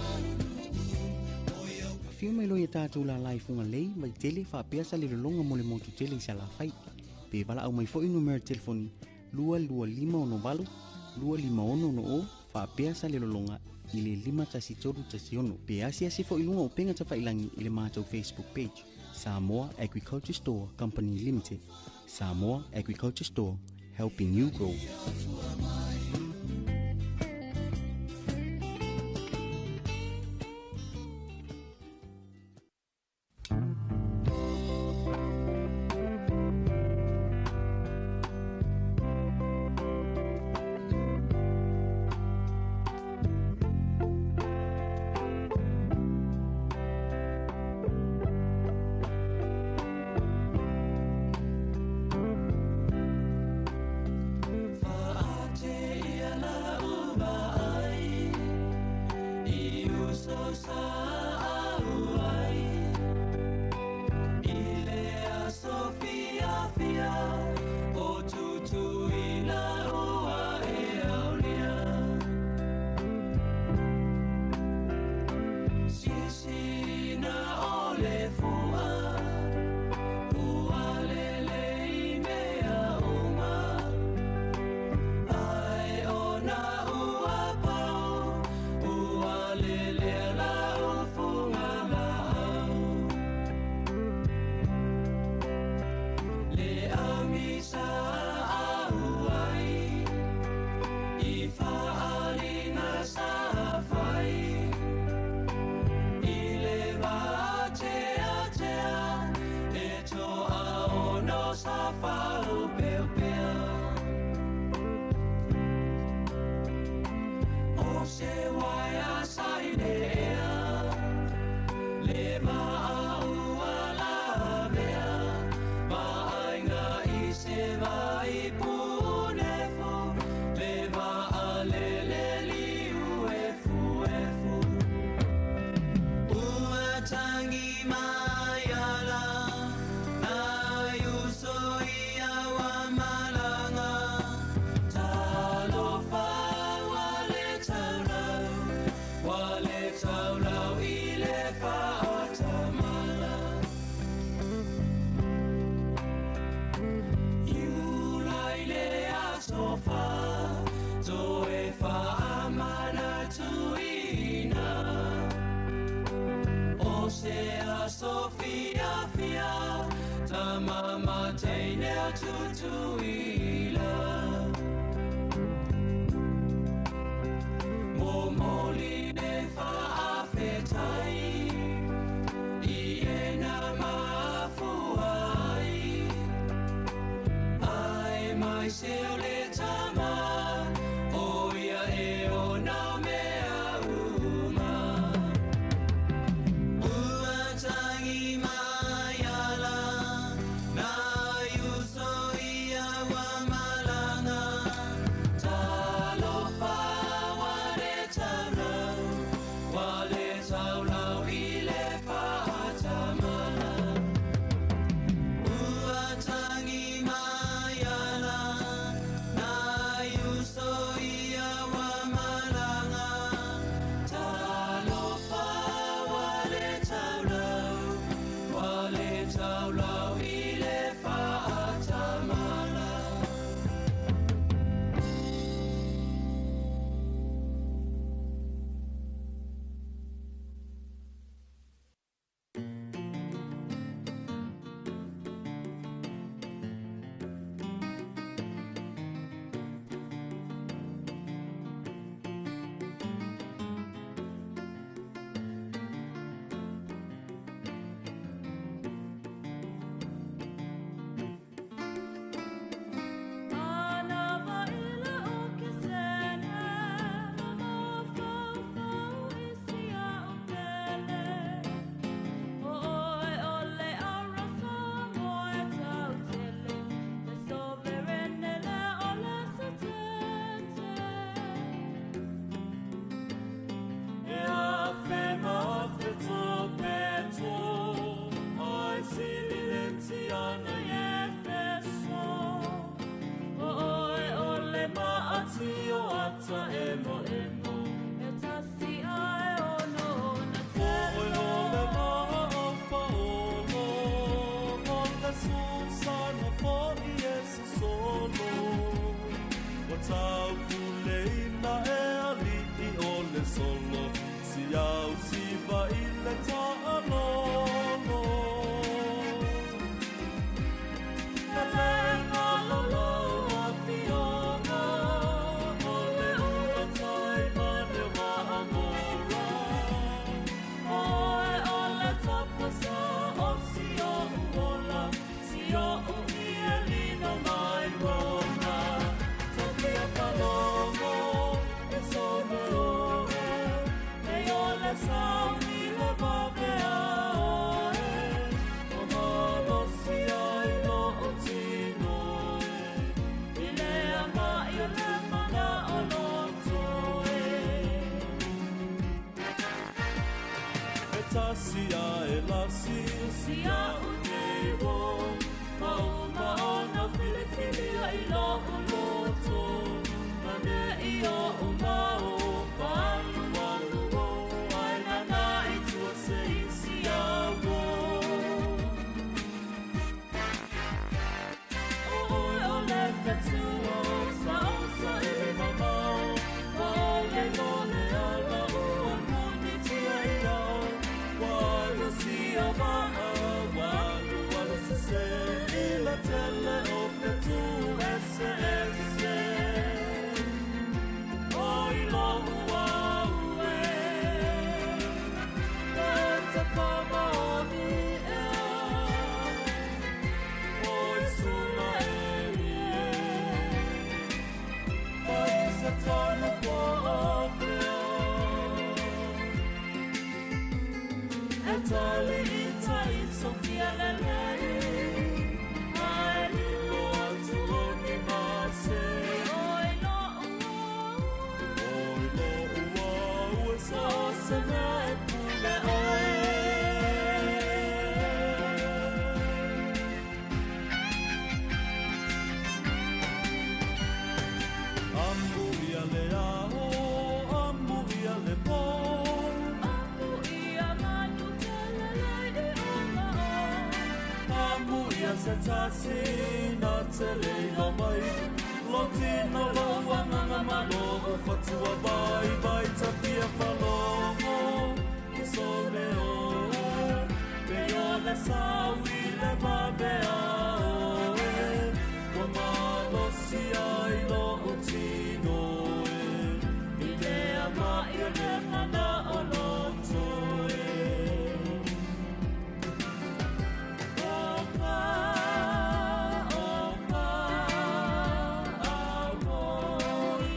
Afio mai loa ia tatou lala i Fugalei, Vaitele, faapea Salelologa mo le motu tele i Salafai. Pe valaau mai foi numera telefoni 22568 25660 faapea Salelologa i le 51316. Pe asiasi foi i luga o upega tafailagi i le matou Facebook page, Samoa Agriculture Store Company Limited. Samoa Agriculture Store, helping you grow. Sa Opeopea O se waia sa i le ea Le maa ua la mea Ma ainga i se vai punefu Le maa lele liu e fu e fu Ua tangi mai ala Na iuso ia wa malanga Talofa wa le taulau Wa le taulau i le faatamala Iula i le aso fa Toe faamana tuina O se aso fiafia Tamama teinea tutuila Momoli le faafetai I e na mafua ai Ai mai se o le tama O ia e o nā mea uma Ua tangi mai ala Na iuso ia wa malanga Talofa wa le taulau Wa le taulau i le faatamala Ua tangi mai ala Na iuso ia wa malanga Talofa wa le taulau Wa le taulau i le faatamala Ana vaila o ke sene, ma mafaufau i sia o pele. O oe o le ara Samoa e tautele, le sovereign le o le satete. E a fe ma fe tō peto, ai sili le tiana i e feso. O oe o le maati o ata emo emo. E tasi ae ono na O oe o le maa o paolo, o le susana fo i e sosolo. Wa tau puleina e ali'i o le solo, si au siva i le ta'alolo. Elenga lolo a fioga, o le ula tai ma le wa amora. Oe o le tapasa o si o uola, si o ui e lino mai rona. Tofia falogo, e sono oe, e o le sauni le vavea oe. O malo si ai lo o tino e, I le ama i o le mana o loto e. E tasi a e lasi, Si a u nei wo, ma uma ona filifilia i lo u loto. Mane i o u mau, whalu walu o, ai nana i tua se isi a wo. O oe o le whetuo, sa o sa ili mamau, ma o le lole ala ua muni tia i au. Walu si a waa, walu walu se se, i le tele o whetu ese ese. O i lo ua ue, e te whama o ni ea. O i sula e se tasi na te leila mai. Lo tino lo wanganga ma lo o fatua vai vai ta fia whalongo so le o pe o le saui le vavea o e Ua malosi ai lo o tino e I lea mai o le mana o loto e O ka, o ka, auoi.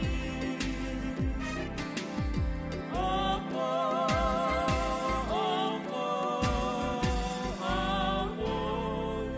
O ka, o ka, auoi.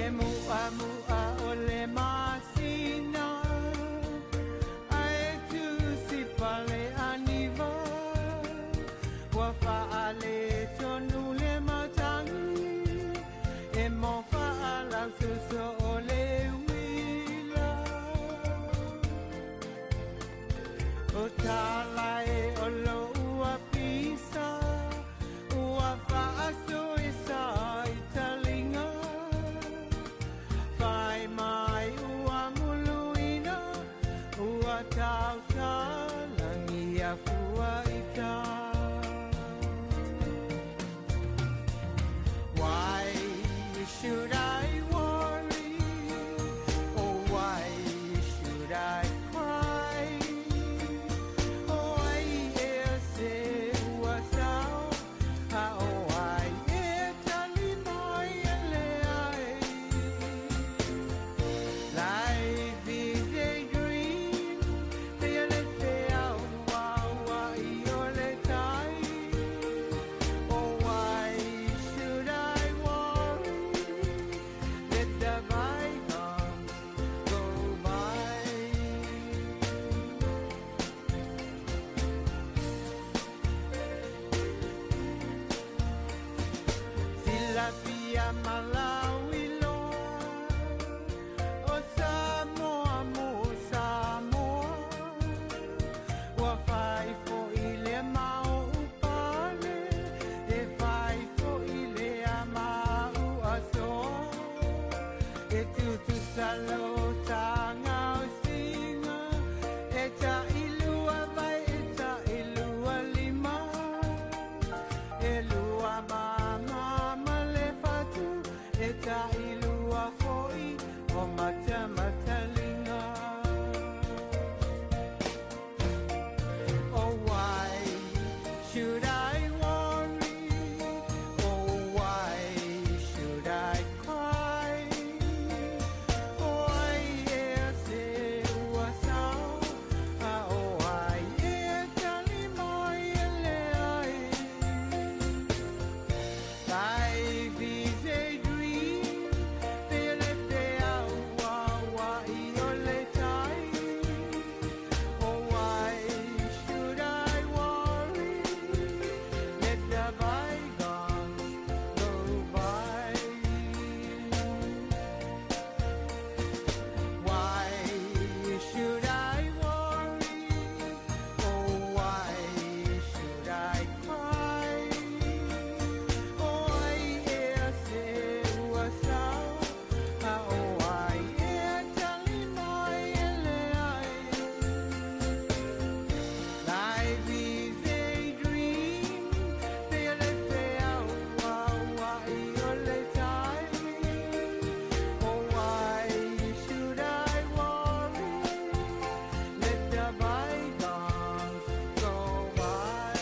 E mua mua o le masina Ae tusi pale aniva Ua faale tonu le matangi E mo faalau soso o le uila O tala e o lo ua pisa Ua faaso e sa i talinga Fai mai ua muluina Ua tautalangi a fua ita Why should I worry? Oh, why should I cry? Oh, ai e se ua sao A o ai e tali mai e le ai Life is a dream Te le te au au i o le tai Oh, why should I worry? Let the bygones go by. Silafia Malawi loa O Samoa mo Samoa Ua fai foi le mau upale E fai foi le amau asoa E tutusa lo tanga o singa E ta ilua vai e ta ilua lima E lua mama ma le fatu E ta ilua foi o matamatalinga Oh, why should I worry? Oh, why should I cry? Oh, ai e se ua sao A o ai e tali mai e le ai Life is a dream Te le te au au i o le tai Oh, why should I worry? Let the bygones go by. Why should I worry? Oh, why should I cry? Oh, ai e se ua sao A o ai e tali mai e le ai Life is a dream Te le te au au i o le tai Oh, why should I worry? Let the bygones go by.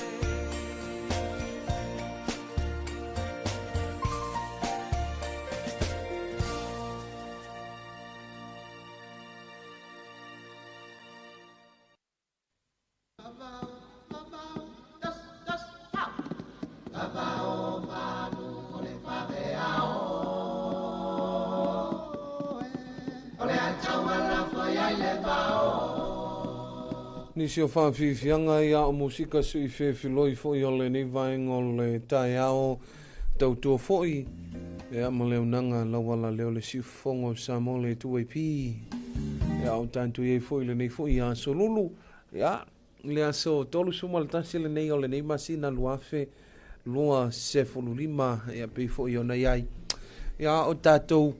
Nisi o whawhiwhianga i a o musika sui whewhiloi foi o le nei vaenga o le taeao tautua foi. E a ma leo nanga lawala leo le siufongo o Samoa le 2AP. E a o tāntu i foi le nei foi a solulu. Ia, le aso 31 le nei o le nei masina 2025 ia pei foi o nei ai. Ia o tātou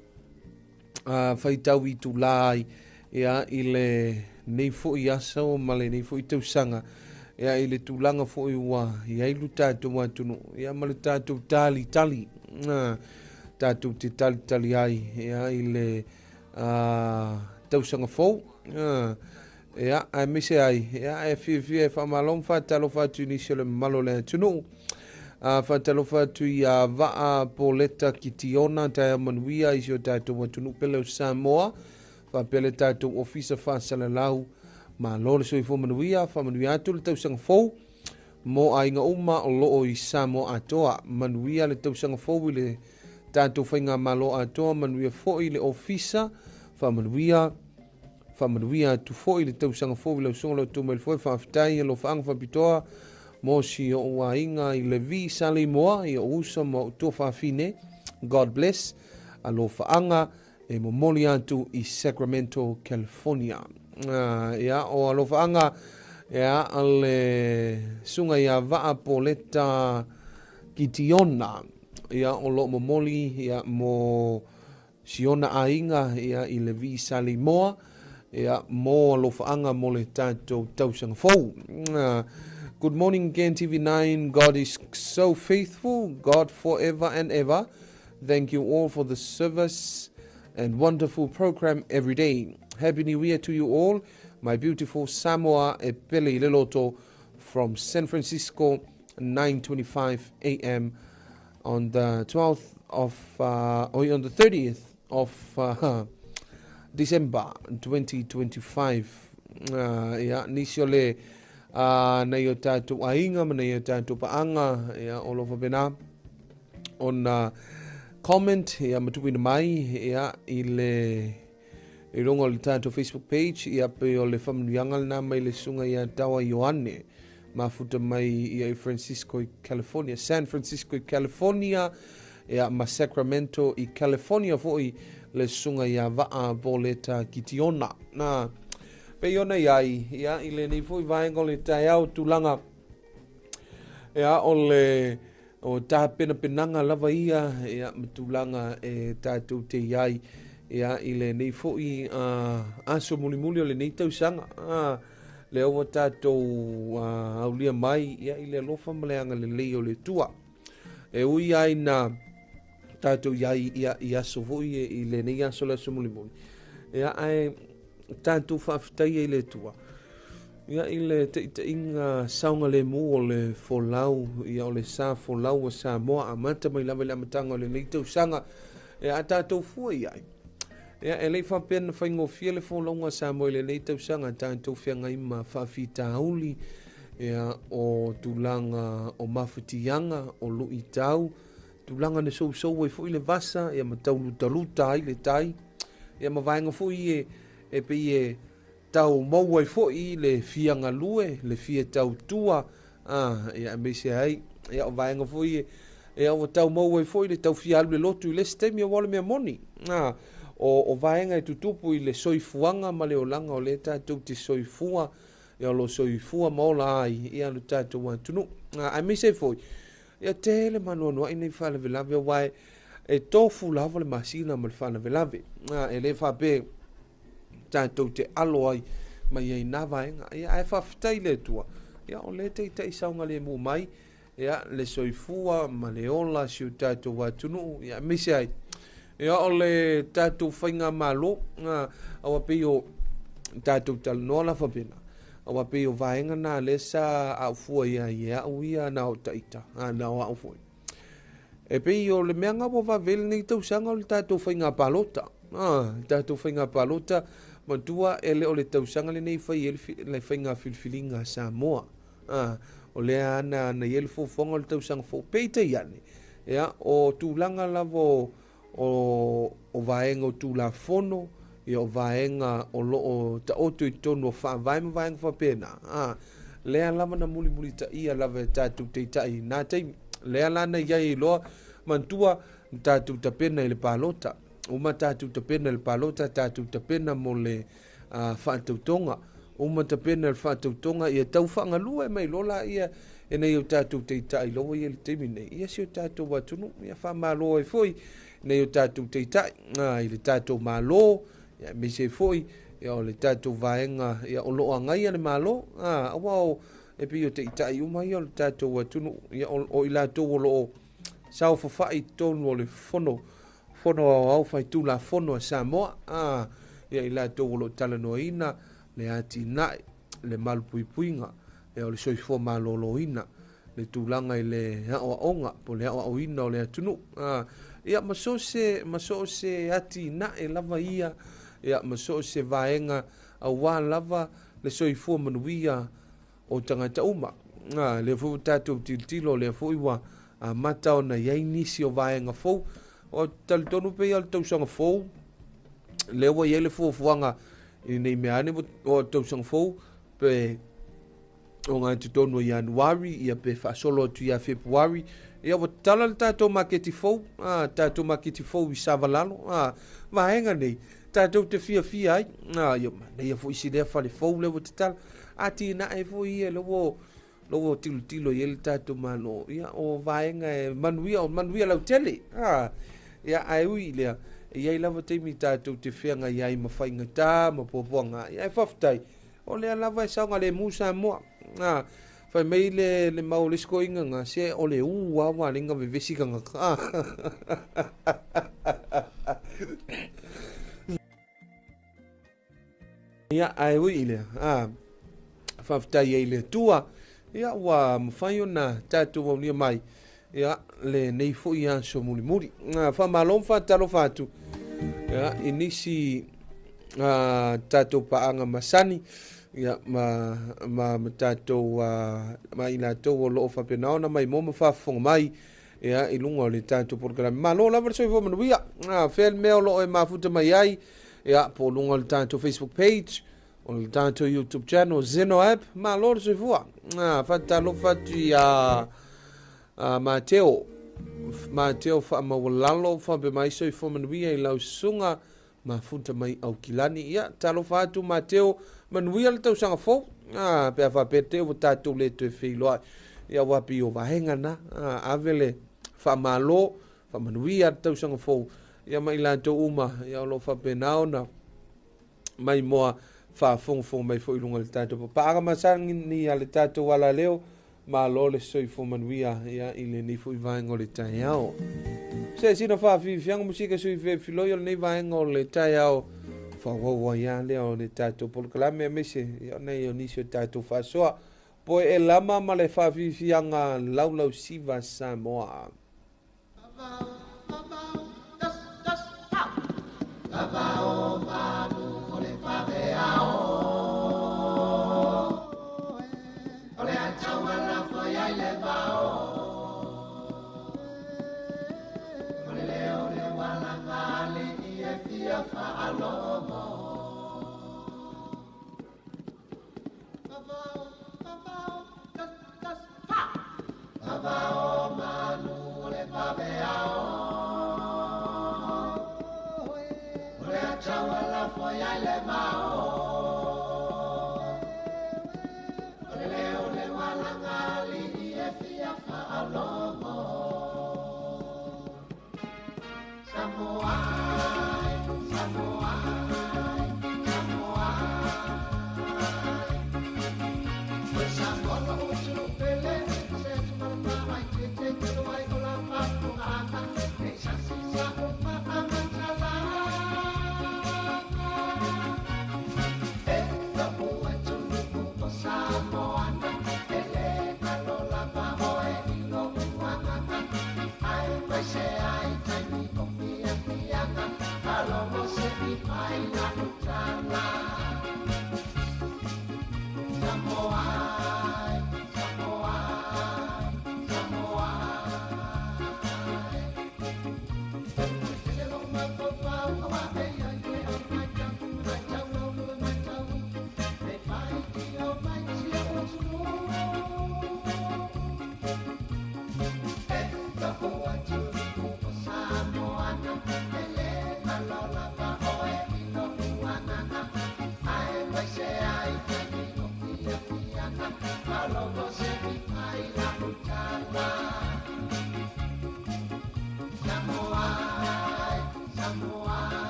whaitau i tūlā ai ia i le nei foi aso ma le nei foi tausaga ia i le tulaga foi ua i ai lo tatou atunuu ia ma le tatou talitali tatou te talitali ai ia i le tausaga fou ia aemaise ai ia e fiafia e faamalo ma faatalofa atu i nisi o le mamalu o le atunuu faatalofa atu ia Vaa Poleta Kitiona taea manuia i si o tatou atunuu pele o Samoa faapea le tatou ofisa faasalalau malo le soifua manuia faamanuia atu le tausaga fou mo aiga uma o loo i Samoa atoa manuia le tausaga fou i le tatou faigamalo atoa, manuia foi le ofisa, faamanuia faamanuia atu foi le tausaga fou i lau susuga lo outou mai le foe. Faafetai alofaaga faapitoa mo si o'u aiga i Levi Saleimoa, i o'u uso ma o'u tuafafine. God bless. Alofaaga e momoli atu i Sacramento, California. Ia, o alofaaga ia le susuga ia Vaa Poleta Kitiona, ia o loo momoli ia mo siona aiga ia i Levi Saleimoa, ia mo alofaaga mo le tatou tausaga fou. Good morning again, TV9. God is so faithful, God forever and ever. Thank you all for the service and wonderful program every day. Happy New Year to you all, my beautiful Samoa e pele i le loto, from San Francisco, 9:25 a.m. on the 12th of on the 30th of December 2025. Ia, nisi o le nei o tātou aiga ma nei o tātou paanga, ia, o lo faapena ona comment ia ma tuuina mai ia i le i luga o le tatou Facebook page, ia pe o le faamanuiaga lena mai le susuga ia Taua Ioane mafuta mai ia i Francisco i California, San Francisco i California, ia ma Sacramento i California foi le susuga ia Vaa Boleta Kitiona. Na pei ona iai ia i lenei foi vaega o le taeao tulaga ia o le o tapenapenaga lava ia ia ma tulaga e tatou te iai ia i lenei foi aso mulimuli o lenei tausaga. Lea ua tatou aulia mai ia i le alofa ma le agalelei o le Atua. E ui ai na tatou iai ia i aso foi i lenei aso le aso mulimuli. Ia ae tatou faafetaia i le Atua ia i le taitaiga saogalemu o le folau ia o le sa folau o Samoa amata mai lava i le amataga o lenei tausaga ia a tatou fua i ai. Ia e le i faapea na faigofie le folauga a Samoa i lenei tausaga, tatou feagai ma faafitauli ia o tulaga o mafatiaga o luitau, tulaga na sousou ai foi le vasa ia ma taulutaluta ai le tai ia ma vaega foi e pei e tau maua ai foi le fia galue, le fia tautua, ia aemaise ai ia o vaega foi ia ua tau maua ai foi le tau fia alu le lotu i le isi taimi aua o le mea moni. O vaega e tutupu i le soifuaga ma le olaga o lea tatou te soifua ia o lo soifua ma ola ai ia lo tatou atunuu. Aemaise ai foi ia tele manuanuai nei faalavelave aua e tofu lava le masina ma le faalavelave. E le faapea tatou te alo ai mai ai nā vaega. Ia ae faafetai le Atua ia o le taitai saogalemu mai ia le soifua ma le ola si o tatou atunuu ia aemaise ai ia o le tatou faigamalo. Aua pei o tatou talanoa la faapena aua pei o vaega na lea sa aufua ia i au ia na o taita na o au foi. E pei o le mea ua vave lenei tausaga o le tatou faiga palota. Tatou faiga palota matua e le o le tausaga lenei fai e le faiga filifiliga a Samoa. O lea ana na i le fuafuaga o le tausaga fou. Peitai ane ia o tulaga lava o vaega o Tulafono ia o vaega o loo taoto i totonu o faavae ma vaega faapena. Lea lava na mulimulitaia lava e tatou taitai i na taimi. Lea la na iai loa manatua tatou tapena i le palota. Uma tatou tapena i le palota, tatou tapena mo le faatautoga. Uma tapena i le faatautoga ia tau faagalue mai loa laia e nei o tatou taitai loa ia le taimi nei. Ia si o tatou atunuu ia faamalo ai foi nei o tatou taitai i le tatou malo ia aemaise ai foi ia o le tatou vaega ia o loo agaia le malo. Aua o e pei o taitai uma ia o le tatou atunuu ia o i latou o loo saofafai i totonu o le fono aoao faitulafono a Samoa. Ia i latou o loo talanoaina le atinae, le malupuipuiga ia o le soifua maloloina, le tulaga i le aoaoga po le aoaoina o le atunuu. Ia ma so o se atinae lava ia, ia ma so o se vaega aua lava le soifua manuia o tagata uma. Lea foi ua tatou tilotilo, lea foi ua amata ona iai nisi o vaega fou O talitonu pe ia le tausaga fou lea ua iai le fuafuaga i nei mea ane o tausaga fou pe o ngā totonu o Ianuari, ia pe faasolo atu ia Fepuari, ia ua tatala le tatou maketi fou, tatou maketi fou i Savalalo, vaega nei, tatou te fiafia ai, ia manaia foi si lea fale fou lea ua tatala, atinae foi ia lea ua tilotilo i ai le tatou Malo, ia o vaega e manuia, o manuia lautele, ia ae ui i lea, e iai lava taimi tatou te feagai ai ma faigata ma puapuaga, ia e faafetai, o lea lava e saogalemu Samoa. Fai mai le mau le isi koiga ga se o le u a ua alai ga vevesi tagata. Ia ae ui i lea, faafetai ai i le Atua, ia ua mafai ona tatou aulia mai ia lenei foi aso mulimuli. Faamalo ma faatalofa atu ia i nisi tatou paaga masani, ia ma tatou ma i latou o loo faapena ona mai mo ma faafofoga mai ia i luga o le tatou polokalame. Malo lava le soifua manuia. Fea le mea o loo e mafuta mai ai, ia po o luga o le tatou Facebook page, o le tatou YouTube channel, Zeno app, malo le soifua. Faatalofa atu ia Mateo, Mateo faamaualalo faapea mai soifua manuia i lau susuga mafuta mai Aukilani. Ia talofa atu Mateo, manuia le tausaga fou, pe a faapea te ua tatou le toe feiloai, ia ua pei o vaega na, ave le faamalo, faamanuia le tausaga fou, ia ma i latou uma, ia o loo faapena ona mai moa faafogafoga mai foi i luga o le tatou papaaga masani a le tatou alaleo. Malo le soifua manuia ia i lenei foi vaega o le taeao. Se sina faafiafiaga musika sui fefiloi o lenei vaega o le taeao faaauau ai lava lea o le tatou polokalame aemaise ia ona o nisi o tatou faasoa poe e lama ma le faafiafiaga laulausiva Samoa.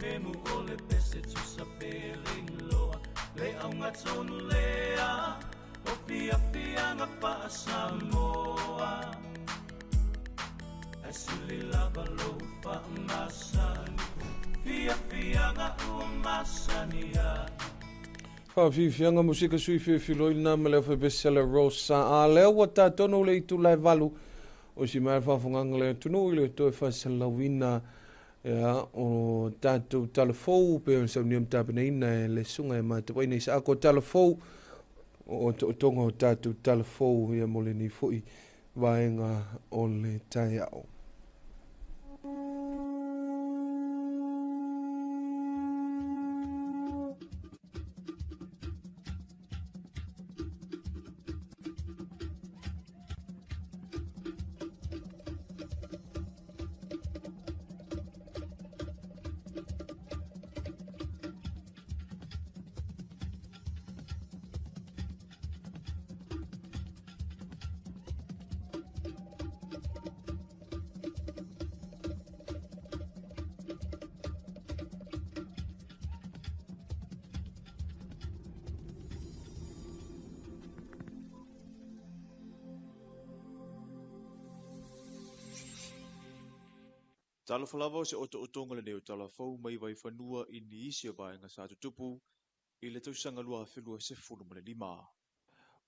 Faapemumu o le pese tusa pe le iloa. Le augatonu lea o fiafiaga faasamoa. Ae sili lava lou faamasani, fiafiaga ua masani ai. Faafiafiaga musika sui fefiloina ma le aufaipisinisi a le Rosa a lea ua tatonu le itula e 8 o si mai faafogaga le atunuu i le toe faasalalauina ia o tatou talafou pe o saunia ma tapenaina e le susuga e matauaina i saako talafou o tootoga o tatou talafou ia mo lenei foi vaega o le taeao. Talofa lava o se otootoga lenei o talafou mai Vaifanua i nisi o vaega sa tutupu i le tausaga 2025.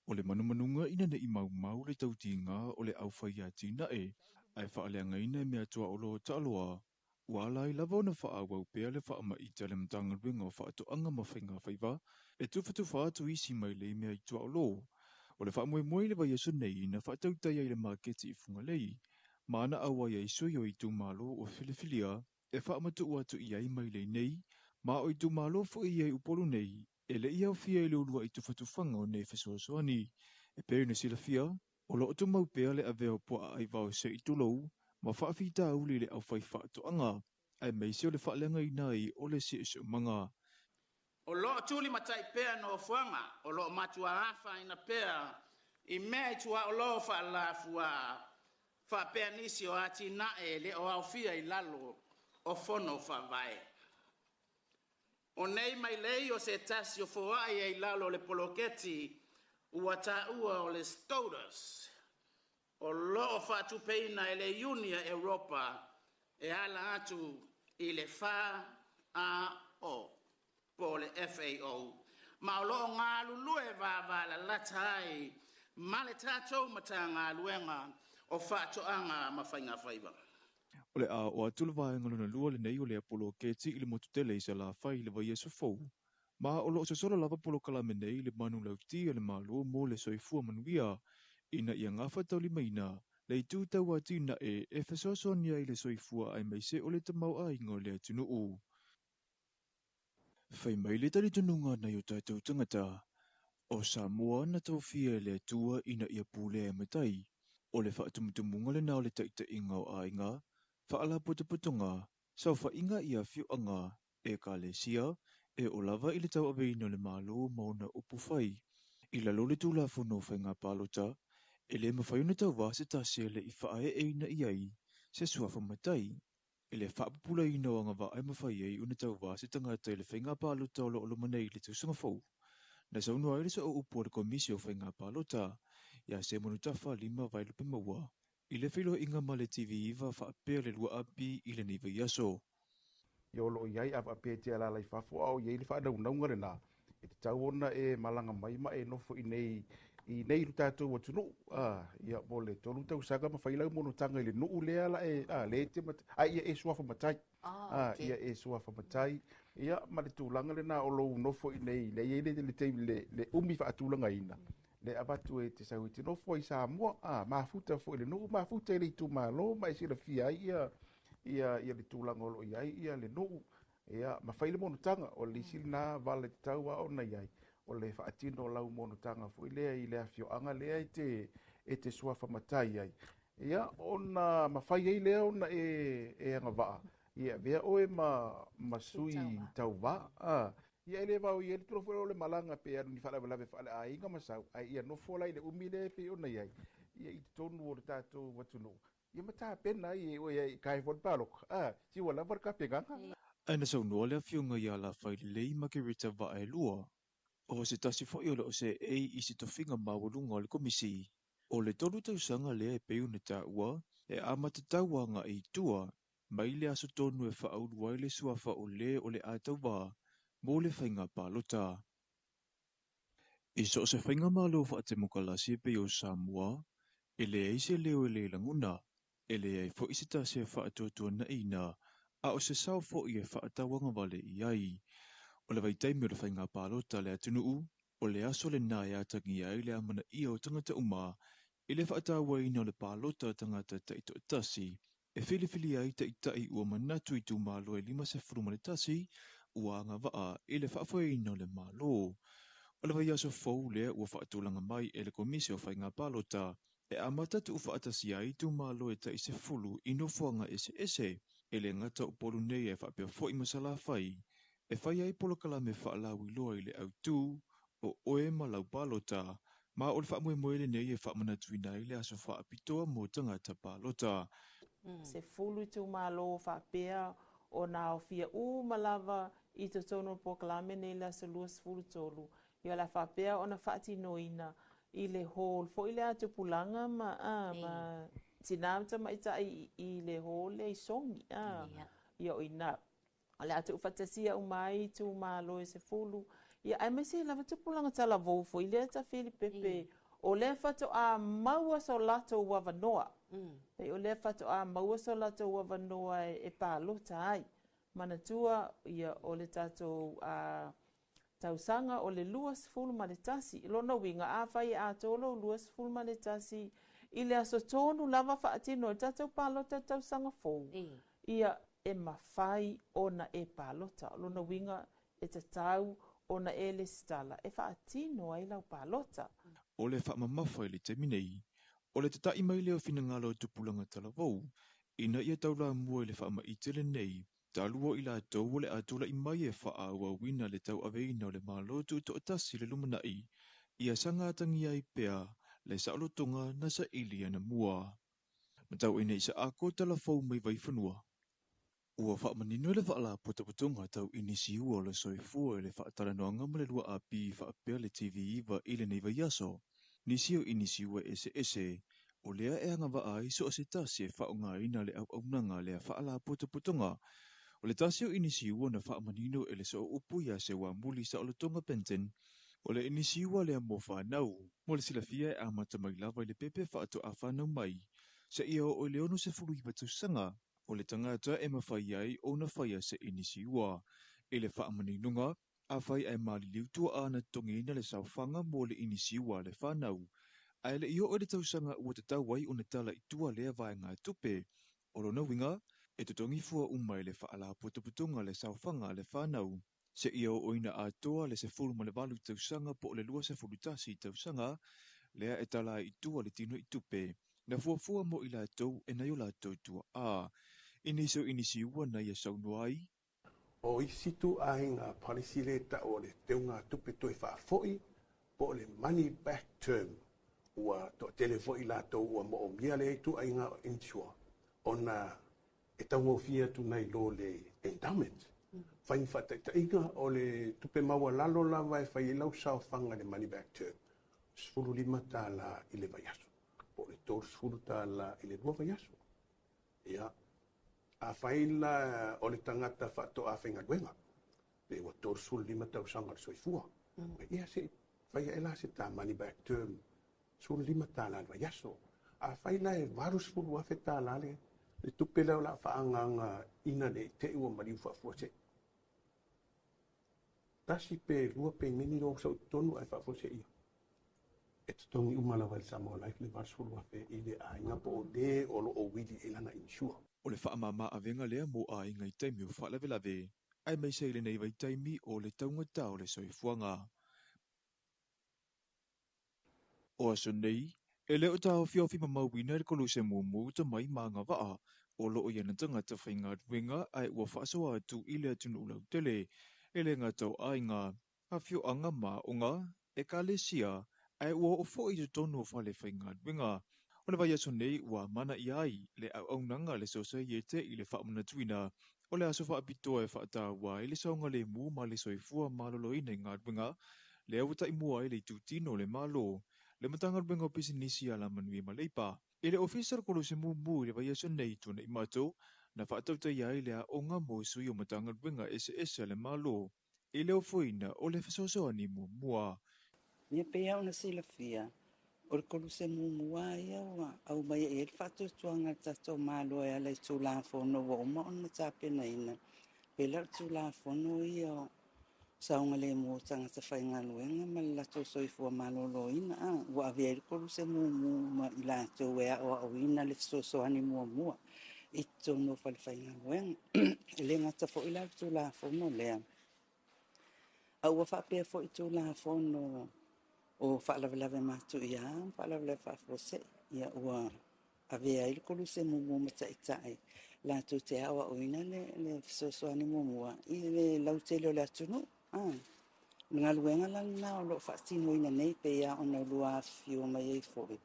O le manumanuga ina ne'i maumau le tautiga o le aufai atinae ae faaleagaina e mea tuaolo taaloa, ua ala ai lava ona faaauau pea le faamaite a le Matagaluega o Faatoaga ma Faiga Faiva e tufatufa atu isi mailei mea i tuaolo. O le faamoemoe i le vaiaso nei na faatautai ai i le maketi i Fugalei, ma na auai ai sui o itumalo ua filifilia e faamatuu atu i ai mailei nei, ma o itumalo foi ia i Upolu nei e le i aofia i le uluai tufatufaga o nei fesoasoani. E pei ona silafia, o loo tumau pea le avea o puaa aivao se i tulou ma faafitauli i le aufai faatoaga, aemaise o le faaleagaina ai o le siosiomaga. O loo tulimatai pea nofoaga o loo matuaafaina pea i mea i tuaolo faalafuā faapea nisi o atinae e le o aofia i lalo o fono faavae. O nei mailei o se tasi o foai ai lalo o le poloketi ua taua o le SCOTUS o loo faatupeina e le Iuni a Europa e ala atu i le FAO po o le FAO ma o loo galulue vavalalata ai ma le tatou Matagaluega o Faatoaga ma Faiga Faiva. O le a o atu le vaega lona lua lenei o lea poloketi i le motu tele i Salafai i le vaiaso fou, ma o loo sosolo lava polokalame nei i le manulauti a le Malo mo le soifua manuia, ina ia gafataulimaina le itu tauatinae e fesoasoani ai i le soifua aemaise o le tamaoaiga o le atunuu. Fai mai le talitonuga nai o tatou tagata, o Samoa na tofia e le Atua ina ia pulea e matai. O le faatumutumuga lena o le taitaiga o aiga, faalapotopotoga, saofaiga i afioaga, ekalesia, e oo lava i le tauaveina o le Malo ma ona upu fai. I lalo o le Tulafono o Faiga Palota, e le mafai ona tauvā se tasi e le i faaeeina i ai se suafa matai. I le faapupulaina o agavaa e mafai ai ona tauvā se tagata i le faiga palota o loo loma nei i le tausaga fou, na saunoa ai le sooupu o le Komisi o Faiga Palota ia Semonutafa Lima Vailupe Maua i le feiloaiga ma le TV9 faapea le 2AP i lenei vaiaso. Ia o loo i ai a faapea e te alaala i fafo a o i ai le faanaunauga lenā e tatau ona e malaga mai ma e nofo i nei i nei lo tatou atunuu ia mo le 3 tausaga ma fai lau monotaga i le nuu lea la e le te ai ia e suafa matai ia e suafa matai ia ma le tulaga lena o lou nofo i nei le i le le le le umi faatulagaina le avatu e te sau i te nofo i Samoa mafuta foi le nuu mafuta i le itumalo ma e silafia ai ia ia ia le tulaga o loo i ai ia le nuu ia ma fai le monotaga o le isi lena vala e tatau lava ona i ai o le faatino lau monotaga foi lea i le afioaga lea e te suafa matai ai ia ona mafai ai lea ona e agavaa ia avea oe ma sui tauvā ia e le vao i ai le tulaga foi o le malaga pe alu ni faalavelave faaleaiga ma sau ai ia nofo la i le umi lea pe ona i ai ia i totonu o le tatou atunuu ia ma tapena ai e oe ai kai foi le palota si ua lava le kapegaga. Ae na saunoa le afioga ia Lafailelei Makerita Vaaelua, o se tasi foi o le o seei i se tofiga maualuga o le Komisi. O le 3 tausaga lea e pei ona taua, e amatatau aga'i i tua, mai le aso tonu e faaulu ai le suafa o lē o le a tauvā mo le faiga palota. I so o se faiga malo faatemokalasi e pei o Samoa, e leai se leo e lē lagona, e leai fo'i se tasi e faatuatuanaʻiina, a o se sao fo'i e faatauagavale i ai. O le vaitaimi o le faiga palota a le atunuu, o le aso lenā e atagia ai le amanaia o tagata uma i le faatauaina o le palota a tagata taitoatasi, e filifili ai taʻitaʻi ua manatu i itumalo e 51 ua agavaa i le faafoeina o le Malo. O le vaiaso fou lea ua faatulaga mai e le Komisi o Faiga Palota e amata tuufaatasia ai itumalo e tai 10 i nofoaga eseese, e lē gata o Upolu nei ae faapea fo'i ma Salafai, e fai ai polokalame faalauiloa i le autū o oe ma lau palota, ma o le faamoemoe lenei e faamanatuina ai le aso faapitoa mo tagata palota. 10 itumalo faapea ona aofia uma lava i totonu o le polokalame nei i le aso 23, ia o le a faapea ona faatinoina i le hall foi lea a tupulaga ma ma tinā ma tamaitai i le hall lea i Sogi, ia o i ina o le a tuufaatasia uma ai itumalo e 10, ia aemaise lava tupulaga talavou foi lea Tafilipepe, o lea faatoa maua so latou avanoa. Pei o lea faatoa maua so latou avanoa e palota ai. Manatua, ia, o le tatou tausaga o le 21. Lona uiga, afai e atoa lou 21 i le aso tonu lava faatino ai le tatou palota i le tausaga fou, ia, e mafai ona e palota. O lona uiga, e tatau ona e lesitala e faatino ai lau palota. O le faamamafa i le taimi nei, o le tata'i mai lea o finagalo o tupulaga talavou, ina ia taulamua i le faamaite lenei, talu o i latou o le a tula'i mai e faaauauina le tauaveina o le Malo Tutoatasi i le lumanai, ia saga atagia ai pea le saolotoga na saili anamua. Matauina i Saako talafou mai Vaifanua. Ua faamanino e le Faalapotopotoga Tau Inisiua o le Soifua i le faatalanoaga ma le 2AP faapea le TV9 i lenei vaiaso, nisi o inisiua eseese o lea e agavaa ai so o se tasi e faaaogaina le auaunaga a lea Faalapotopotoga. O le tasi o inisiua na faamanino e le sooupu iā Seuamuli Saolotoga Benton, o le inisiua lea mo fanau. Mo le silafia e amata mai lava i le pepe faatoa fanau mai seia oo i le 69 tausaga o le tagata e mafai ai ona faia se inisiua. I le faamaninoga, afai ae maliliu tuaa na totogiina le saofaga mo le inisiua a le fanau, ae le i oo i le tausaga ua tatau ai ona tala i tua lea vaegatupe. O lona uiga, e totogi fua uma e le Faalapotopotoga le saofaga a le fanau, seia oo ina atoa le 18 tausaga po o le 21 tausaga, lea e tala ai i tua le tino i tupe na fuafua mo i latou e nai o latou tuaa. I nisi o inisiua na ia saunoa ai. O isi ituaiga policy lea e tau o le teugatupe toe faafoi po o le money back term, ua toatele foi i latou ua moomia lea ituaiga insure ona e taugofie atu nai lo le endowment. Fai ma faataitaiga, o le tupe maualalo lava e fai ai lau saofaga i le money back term, $15 i le vaiaso, po o le $30 i le 2 vaiaso. Ia, afai la o le tagata faatoa faigaluega, pe ua 35 tausaga o le soifua, ia se i fai ae la se ta money back term, $15 i le vaiaso. Afai la e $80,000 le tupe lea o le a faaagaaga ina ne i te i ua maliu faafuasei, 1 pe 2 pemeni lou sau i totonu ae faafuasei ia. E totogi uma lava e le Samoa Life le $80,000 i le aiga po o le o lo o wili i lana insure. O le faamama avega lea mo aiga i taimi o faalavelave, aemaise i lenei vaitaimi o le taugata o le soifuaga. O aso nei, e le o taofiofi mamauina i le koluse mumu tomai ma agavaa o lo o i ana tagata faigaluega ae ua faasoa atu i le atunuu lautele, e lē gata o aiga, afioaga ma aoga, ekalesia, ae ua oo foi i totonu o fale faigaluega. O le vaiaso nei ua amanaia ai le auaunaga a le Sosaiete i le faamanatuina O le aso faapitoa e faataua ai le saogalemu ma le soifua maloloina i galuega, lea ua taimua ai le itutino o le Malo, le Matagaluega o Pisinisi Alamanuia ma Leipa. I le Ofisa o le Koluse mumu i le vaiaso nei tuana'i matou, na faatautaia ai le aoga mo sui o Matagaluega eseese a le Malo i le ofoina o le fesoasoani muamua. Ia pei lava ona silafia, o le koluse muamua ia ua aumai i ai le faatuatuaga a le tatou Malo e ala i Tulafono ua uma ona tapenaina. Pei la o le Tulafono ia o saogalemu o tagata faigaluega ma le latou soifua maloloina, ua avea ai le koluse mumu ma i latou e aoaoina le fesoasoani muamua i totonu o falefaigaluega. E le gata foi la le Tulafono lea, a ua faapea foi Tulafono o faalavelave matuia ma faalavelave faafuasei, ia ua avea ai le koluse mumu ma taitai latou te aoaoina le fesoasoani muamua i le lautele o le atunuu. O le galuega la lena o lo o faatinoina nei, pei lava ona lua afifio mai ai foi,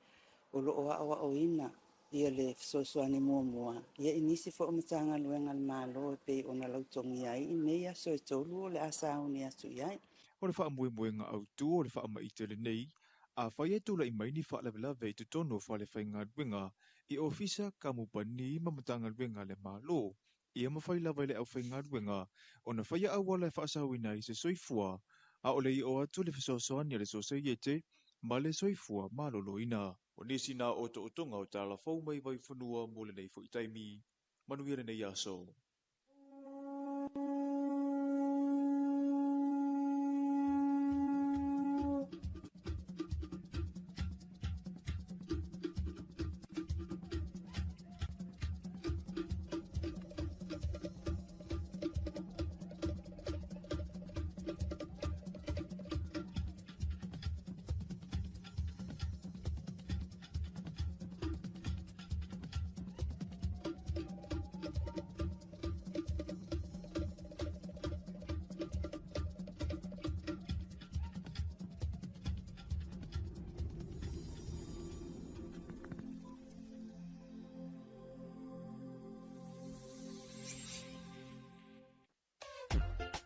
o lo o aoaoina ia le fesoasoani muamua ia i nisi foi o Matagaluega a le Malo e pei ona lautogia ai i nei aso e 3 o le a sauni atu i ai. O le faamoemoega autū o le faamaite lenei, afai e tula'i mai ni faalavelave i totonu o falefaigaluega i ofisa, kamupani ma Matagaluega a le Malo, ia mafai lava i le aufaigaluega ona faia auala e faasaoina ai se soifua, a o le i oo atu le fesoasoani a le Sosaiete ma le Soifua Maloloina. O nisi na otootoga o talafou mai Vaifanua mo lenei foi taimi. Manuia lenei aso.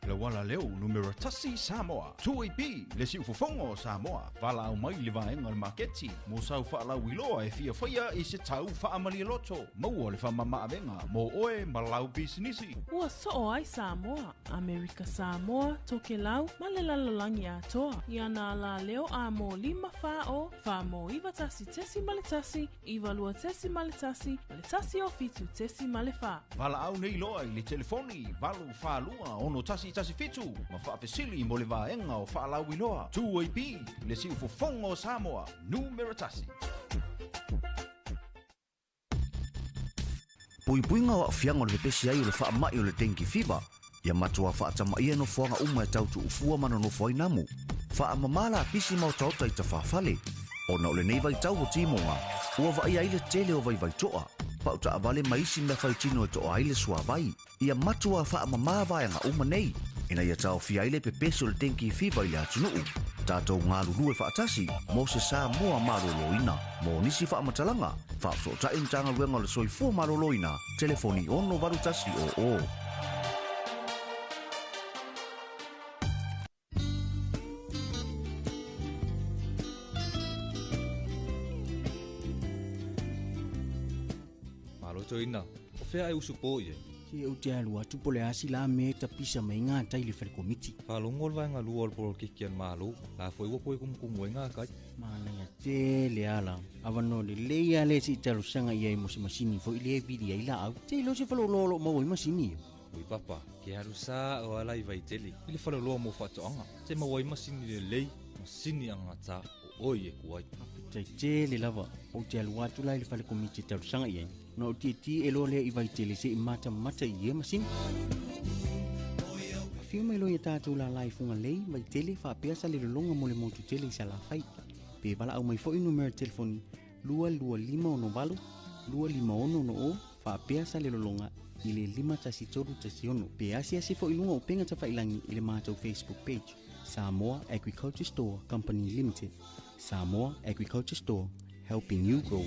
Le uala leo numera 1 Samoa. 2AP, le siufofoga o Samoa. Valaau mai i le vaega o le maketi mo sau faalauiloa e fiafaia i se tau faamalialoto. Maua le faamamaavega mo oe ma lau pisinisi. Ua soo ai Samoa, Amerika Samoa, Tokelau ma le lalolagi atoa. I ana alaleo a mo 5 4 0 4 mo 9 1.1 9 2.1 ma le 1 o 7.4. Valaau nei loa i le telefoni 8 4 2 6 1 1 7 ma faafesili mo le vaega o faalauiloa. 2AP, le siufofoga o Samoa, numera 1. Puipuiga o aafiaga o le pepesi ai o le faama'i o le dengue fever. Ia matuā faatamaia nofoaga uma e tautuufua ma nonofo ai namu. Faamamā lapisi ma otaota i tafāfale. Ona o lenei vaitau o timoga, ua vaaia ai le tele o vaivaitoa. Pautaavale ma isi mea faitino e toa ai le suavai. Ia matuā faamamā vaega uma nei, ina ia taofia ai le pepesi o le dengue fever i le atunuu. Tatou galulue faatasi mo se Samoa maloloina. Mo nisi faamatalaga, faafesootai Matagaluega o le Soifua Maloloina, telefoni 681 00. Malo toeaina, o fea e usupo i ai? Se ou te alu atu po o le a se la mea e tapisa mai gatai i le falekomiti. Faalogo le vaega lua o le polokiki a le Malo, la foi ua toe kumukumu ai gatai. Manaia tele ala. Avanoa lelei lava lea se i talosaga i ai mo se masini foi lea e vili ai laau. Te iloa se faleoloa o loo maua ai masini ia. Ui papa, ke alu sa o ala i Vaitele i le faleoloa mo faatoaga. Te maua ai masini lelei, masini agata o oi e ku ai. Faafetai tele lava. Ou te alu atu la i le falekomiti e talosaga i ai. Na ou tietie e loa lea i Vaitele se i matamata i ia masini. Afio mai loa ia tatou lala i Fugalei, Vaitele, faapea Salelologa mo le motu tele i Salafai. Pe valaau mai foi numera telefoni 22568 256 60 faapea Salelologa i le 51316. Pe asiasi foi i luga o upega tafailagi i le matou Facebook page. Samoa Agriculture Store Company Limited. Samoa Agriculture Store, helping you grow.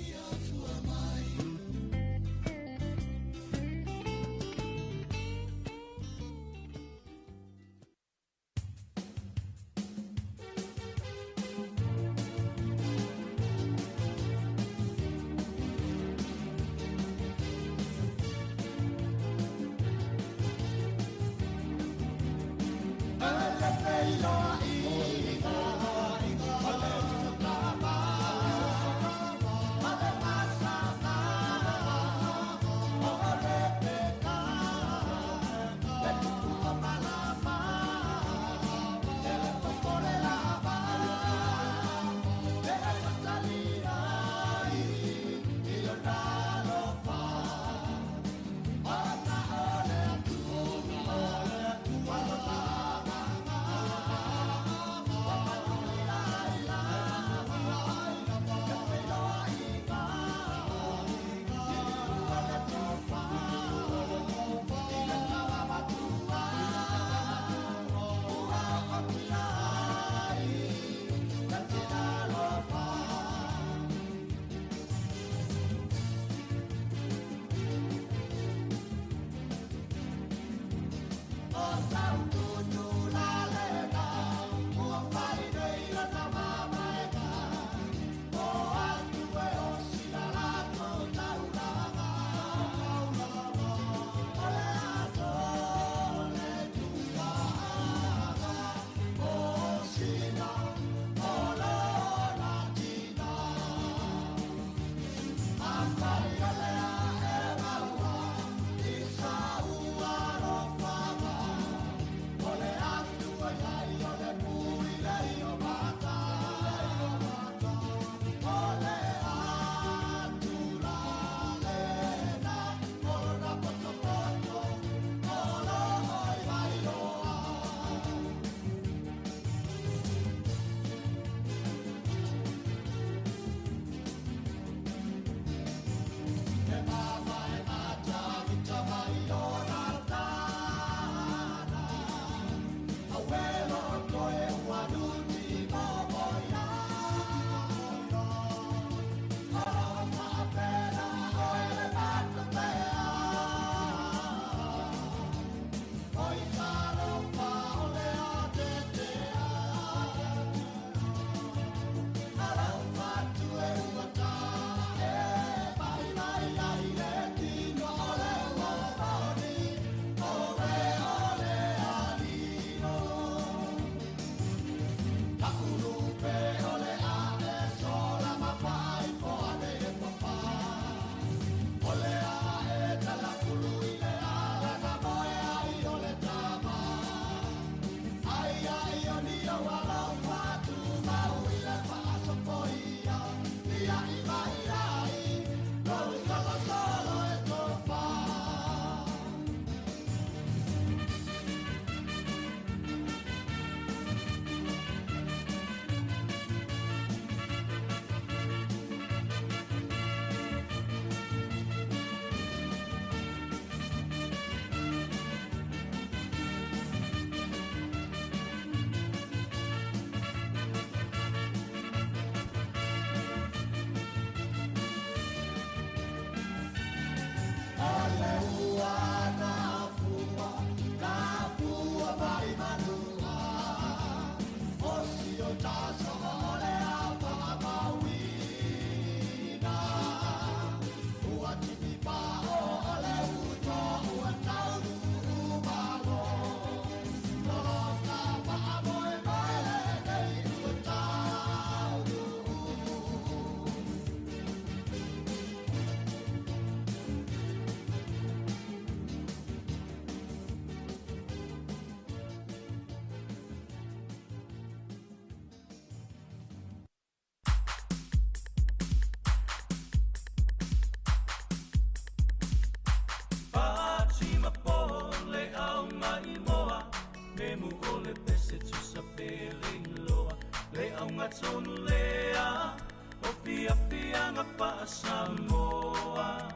Samoa.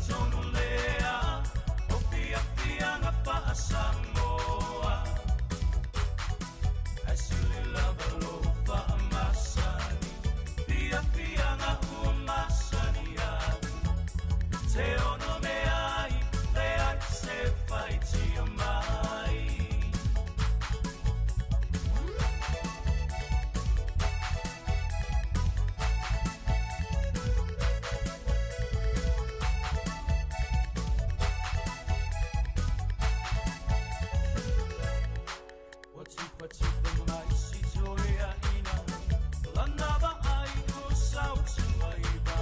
tonu lea o fiafiaga faasamoa. Ae sili lava lou faamasani, fiafiaga ua masani ai. Te ono meai, leai se faitio mai. Ua tipatipa mai si toeaina, lana vaai ua sautuaiva.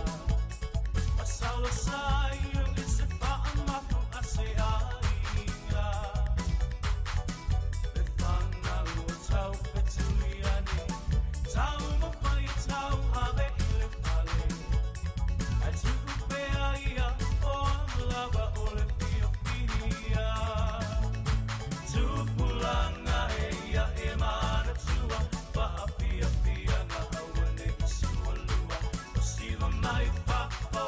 Masalosai i se faamafu a se aiga. Le fanau o tau fetuliani, tau mawhai tau ave i le fale. Ae tuu pea ia o lava o le fiafia. Tupulaga e ia e manatua, faafiafiaga aua nei sualua. O siva mai fafo,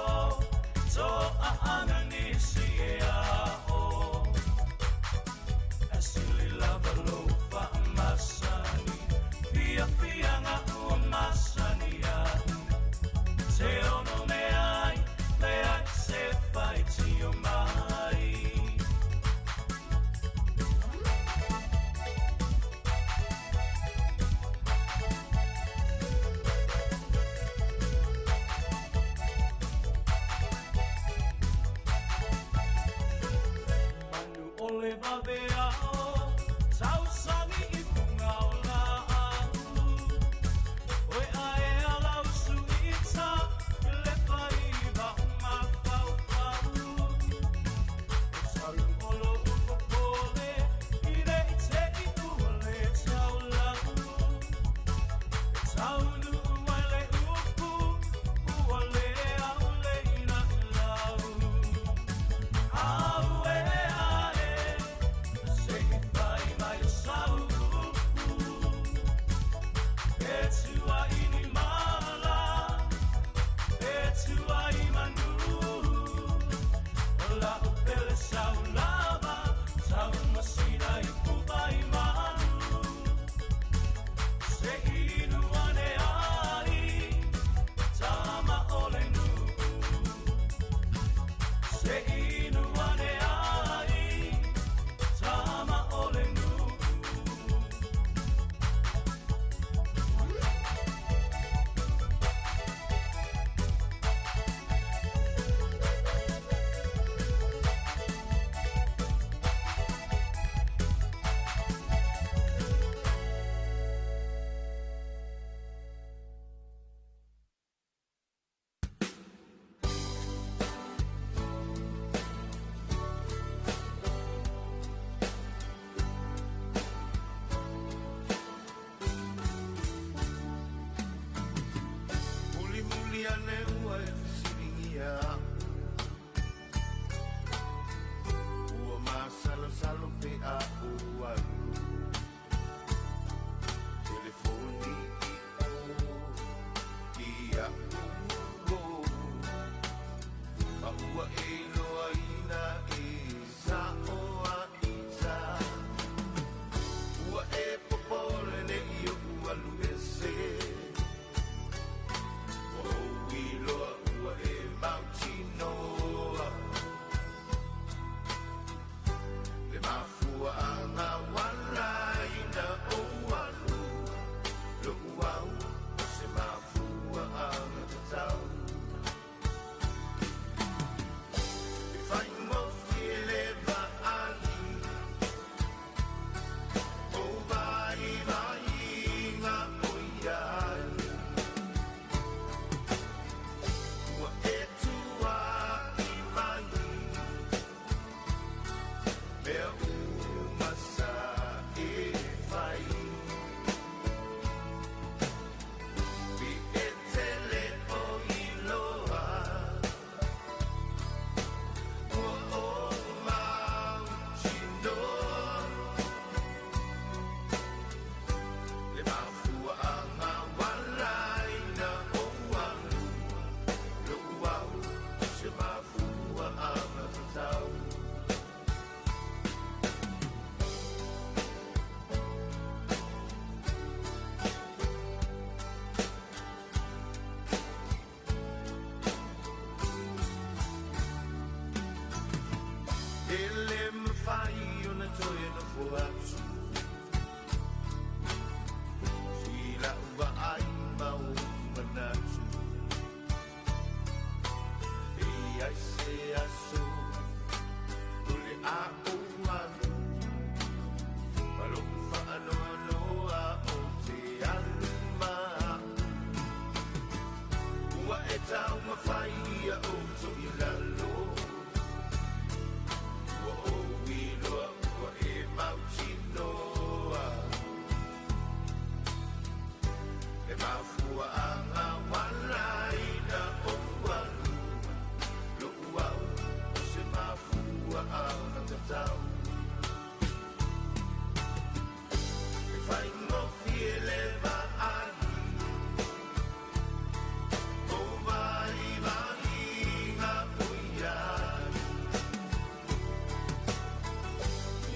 toaaga nisi e ao. Ae sili lava lou faamasani, fiafiaga ua masani ai. Te ono meai, leai se faitio mai. Manu o le vaveao, tausagi i puga o laau. Oe ae ala usu ita, i le faiva o mafaufau. E talu o lou popole, i le i te i ua le taulau. E taunuu ai le upu, ua le au le ina i lau. Aue ae, se i fai mai o sau upu. E tua i ni mala, e tua i manu. O lau pele sau lava, tau masina i pupa i manu. Se inu ane ai, tama o le nuu. Se inu ane ai, tama o le nuu. Muli muli ane ua e fesilingia au. Ua masalosalo pe a ou alu. Telefoni i o, i a u o. Ma ua e iloa ina e sa o a ita. Ua e popole nei o ua alu ese. Ua ou iloa ua e mautinoa. Le mafuaaga wala ina ou alu. Lo'u au o se mafuaaga tatau. E faigofie le vaai. aso O le a o alu Malo whaanoa o te alu maa Ua e tau mawhai ia o to i lalo Ua o wiloa ua e mautinoa E mafua anga wala ina o alu Lo'u au o se mafua anga tatau E whaingofie le vaai O vai vainga o ia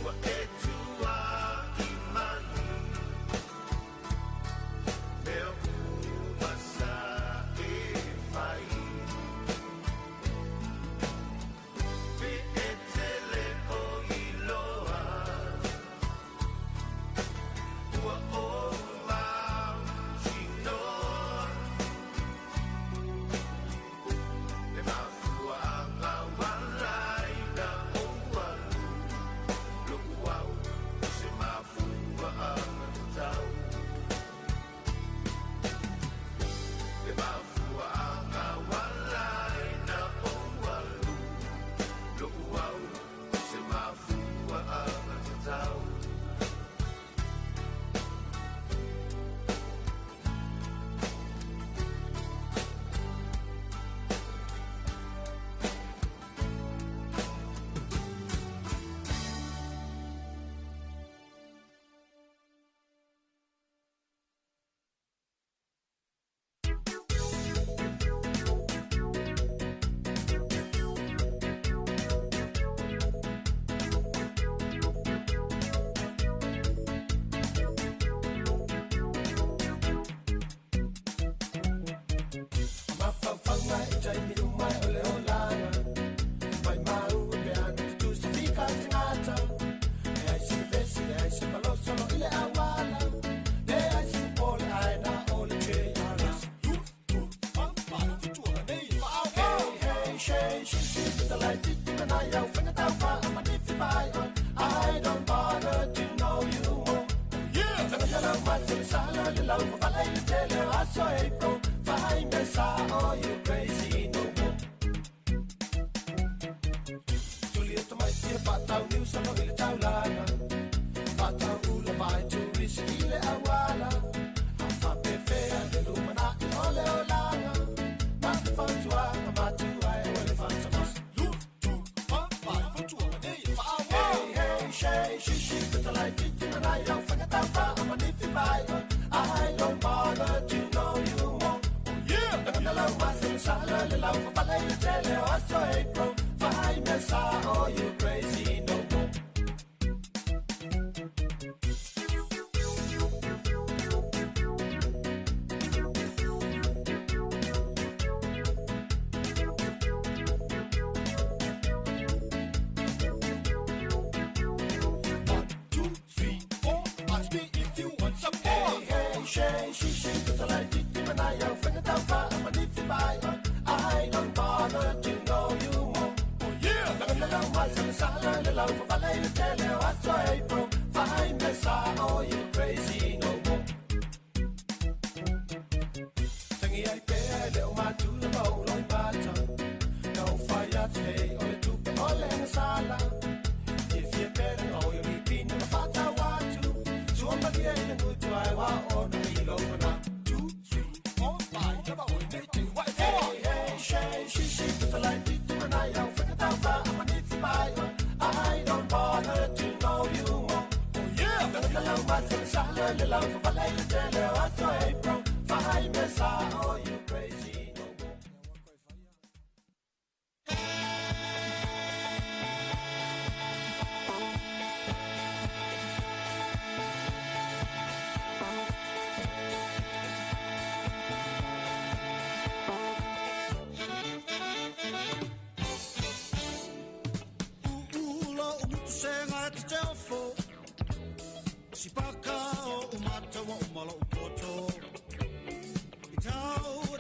Ua e tua i manu Mea uma sa e whai Pe e tele o iloa Ua o mau tinoa Le mafua anga wala ina o alu Lo'u au o se mafua anga tatau Le mafua anga wala ina o alu Lo'u au o se mafua anga tatau Mafaufauga e taimi uma o le olaga Mai mau e pea na tutusa fika tagata E ai se vesi, e ai se palosolo i le auala Le ai se pole ai na o le JRS Hey, hey, shay, shi, shi, talai, titi, manai, au, whanga tau, wha, ama, nifi, pai, oi. I don't bother to know you more. Yeah! Langa le lau, mai, se le sala, le lau, whawala i le tele, aso, hey, bro. Fai me sa, oh, you crazy no more. Tuli o tamai tia, whātau niu, salo i le taulanga. Whātau ula, vai, turisi i le awala. Awhapewhea, le lumana i o le olanga. Mā te whautuanga, mātua e o le whantamas. Hey, hey, shay, shi, shi, talai, titi, manai, au, whangatau, wha, ama, nifi, pai, oi. I don't bother to know you more. Yeah! Langa le lau, mai, se le sala, le lau, whawala i le tele, o aso, hey, bro. Fai me sa, oh, you crazy no more. Two, three, four, ask me if you want some more. Hey, hey, shay, shi, shi, talai, titi, manai, au, whangatau, wha, ama, nifi, pai, oi. I don't bother to know you more. Oh, yeah! Langa le lau, mai, se le sala, le lau, whawala i le tele, o aso, hey, bro. Fai me sa, oh, you crazy no more. Tangi ai pea, le o mātula, ma o loi mata. Na o whai atu, hey, o le tupe, o le sala. Fie fie pere, ngau yo mi pina, ma whātau atu. Sua maria i le ngutu ai wā o na hilo mana. 2, 3, 4, 5, lava oi nei te wai four. Hey, hey, shay, shi, shi, talai, titi, manai, au, whangatau, wha, ama, nifi, pai, oi. I don't bother to know you more. Oh, yeah! Langa le lau, mai, se le sala, le lau, whawala i le tele, o aso, hey, bro. Fai me sa, oh, you crazy no more. Ula o mutu senga e te teofo Si paka o umata wa umala u poto I tau o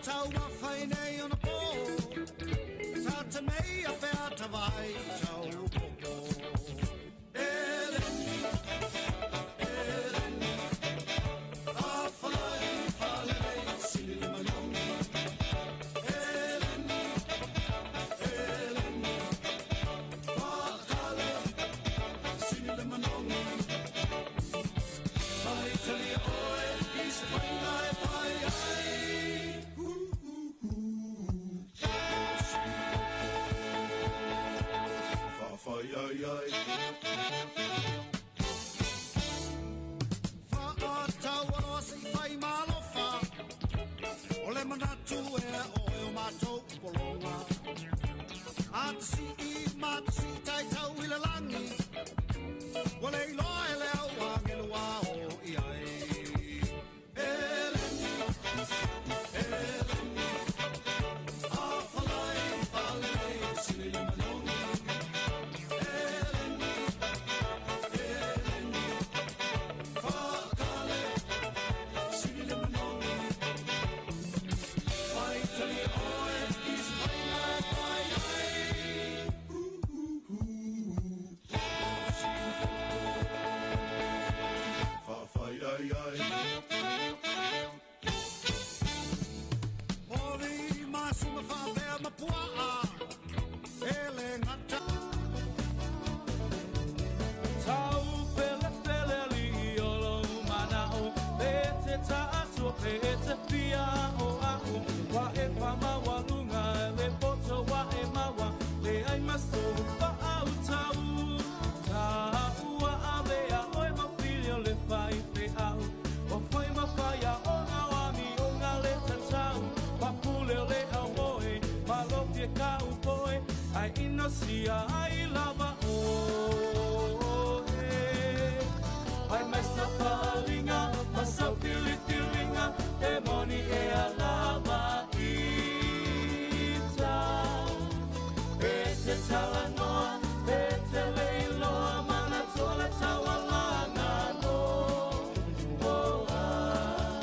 mei a pea tavai tau popo. Eleni, Eleni, a falai falelei sili le manogi. Eleni, Eleni, whakale sili le manogi. Mai talia oe i se whainga e pai ai. Whawhai ai ai. Whaatauaroa se i whai malofa. O le manatu e oe o mātou polonga. A te si i ma te si tai tau i le langi. Ua le iloa e le au angelo a o i ai. Eleni, Eleni, a falai falelei sili le manogi. Eleni, Eleni, whakale sili le manogi. Pai tali oe i se whainga e pai ai. Whawhai ai ai. Ori masuma whapea mapuaa. Ele ngata. Tau pele pele li olo manao pe te ta'atua pe te fia o a'u wa e whamawa lunga le poto wa e mawa le ai maso whaau tau ta'ua ave a oe mawhili o le whai fe au o whai mawhai a o ngā wami o ngā le tatau papule o le au moe malofie ka upoe ai inosia ai lava oe. Ai mai sa whalinga, ma sa whiliwhilinga, e moni e a lava ita. E te talanoa, e te leiloa, mana toa taualanga no. Oh, ah.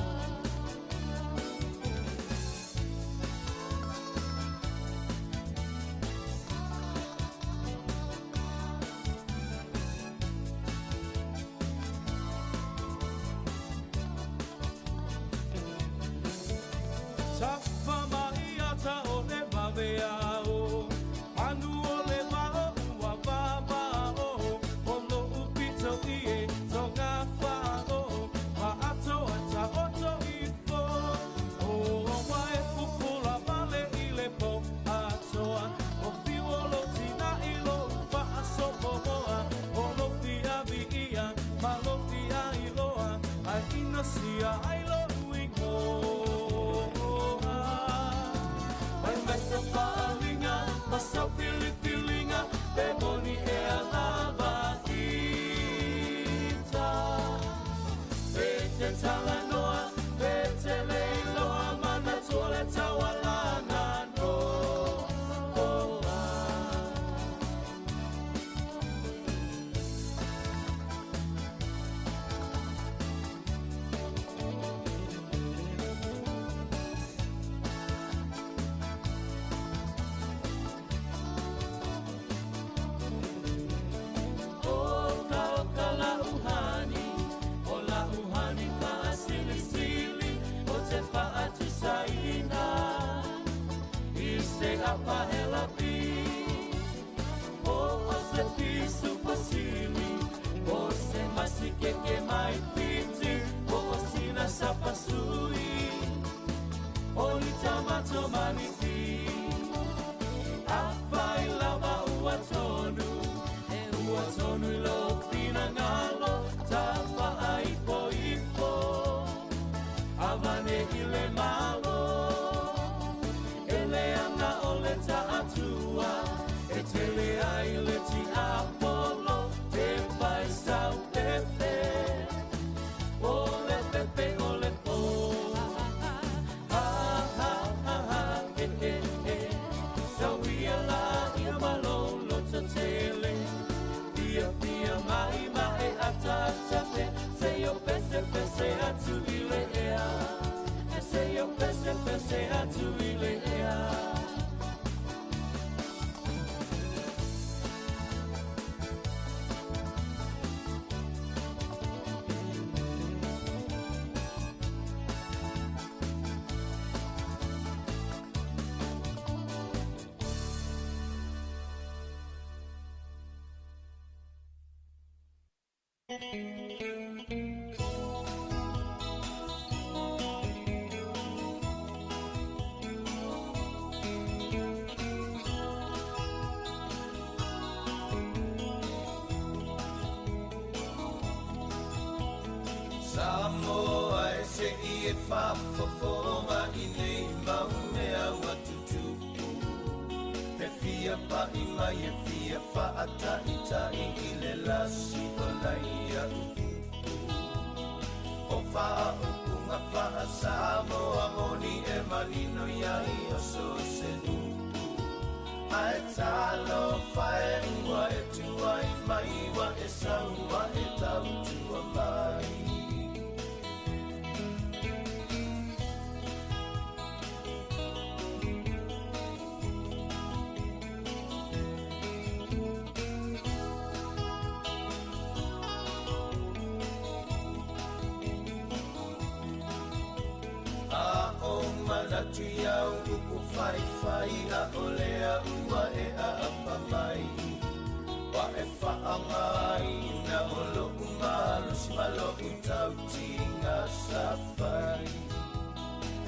Samoa e se i e whafofonga i nei mau mea ua tutupu. He fia pa'i mai e fia whaataitai i le lasi o lai a upu. O whaaupunga whaa Samoa moni e manino iai o so se nupu. Ae talo whae ua e tuai mai wa e saua e tautua mai. Manatu iau upu whai whai a olea ua e a apa mai. Wa e whaangai na o lo umalu si malo utautinga sa whai.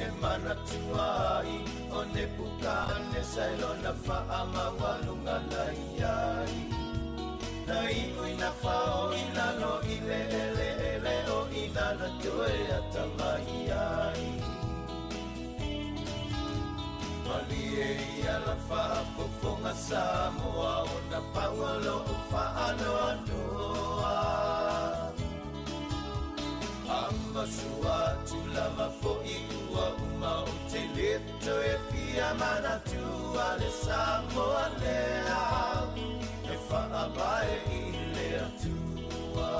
E manatu ai o ne pukane sailona whaamawalunga lai ai. Na iu ina whao i lalo i le ele ele o inana toe atamai ai. Malie ia la whaafofonga Samoa o na pangolo o whaanoanoa. Amasua tūlama fo'i ua uma o te leto e fia manatua le Samoa lea. E whaabae i le atua.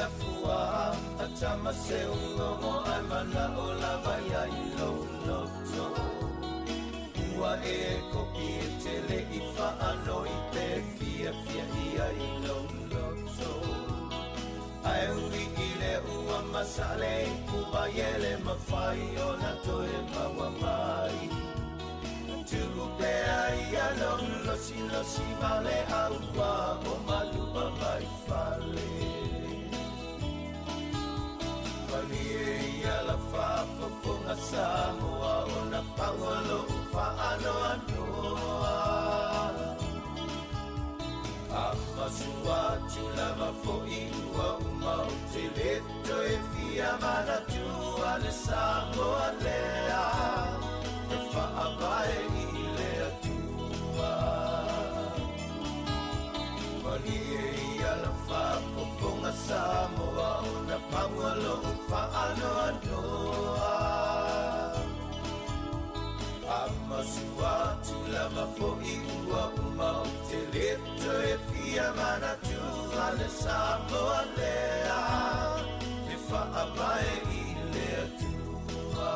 Lafua atama se ungongo ai mana o lava ia i lou loto. Ua e kopi e tele i whaano i te fia fia ia i lou loto. Ai ui i le ua masale i pua iele mawhai o na toe maua mai. Tuku pea ia lou losi losi vale aua o malua mai fale. Malie ia la whaafofonga Samoa o na pangolo o whaanoanoa. Amasua tūlama fo'i ua uma o te leto e fia manatua le Samoa lea. E whaabae i le atua. Malie ia la whaafofonga Samoa o na pangolo o whaanoanoa. Amasua tūlama fo'i ua uma o te leto e fia manatua le Samoa lea. E whaabae i le atua.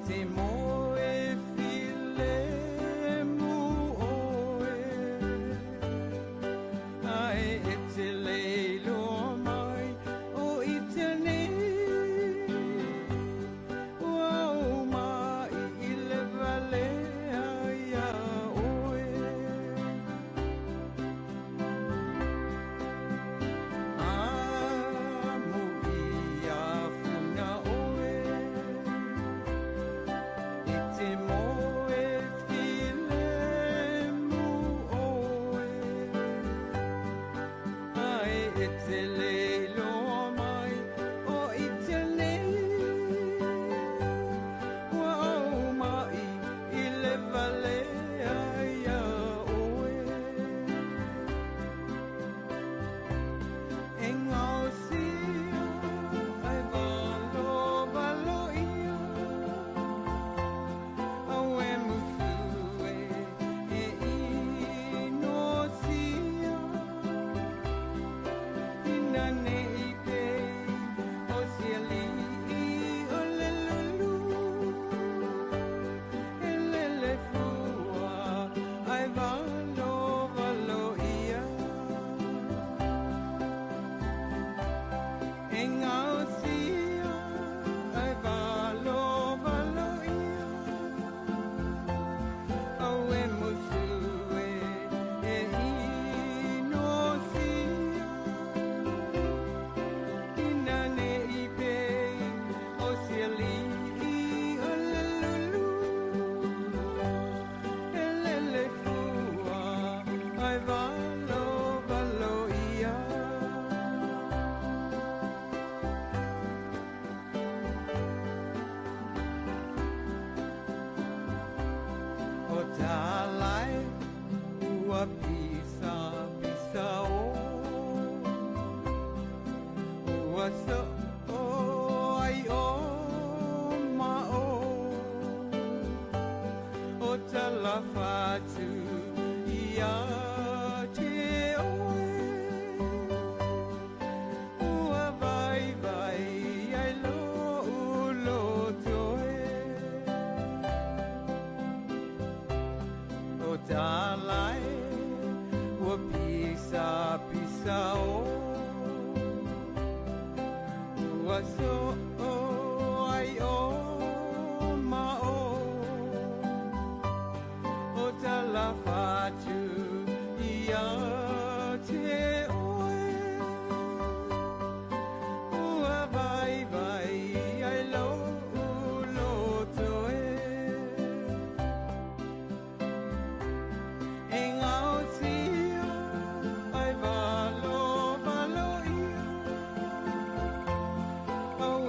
Te moe file mu. te te le loa mai o i te nei Ua au mai i le vale ai a oe E ngau sia ai valo valo ia Au e musu e e ino sia Ina nei pe o sia li i o le lulu E le le fua ai valo valo ia E ngau sia ai valo valo ia Au e musu e e ino sia Ina nei pe o sia li i o le lulu E le le fua ai valo valo ia O tālai ua pisa pisa o Ua so o ai o ma o O tala whatu ia te oe Ua vai vai ai lo ulo toe O tālai ua pisa pisa o Ua so o ai o ma o O tala whatu ia te oe Ua vai vai ai lo ulo toe E ngau tia ai valo valo ia Au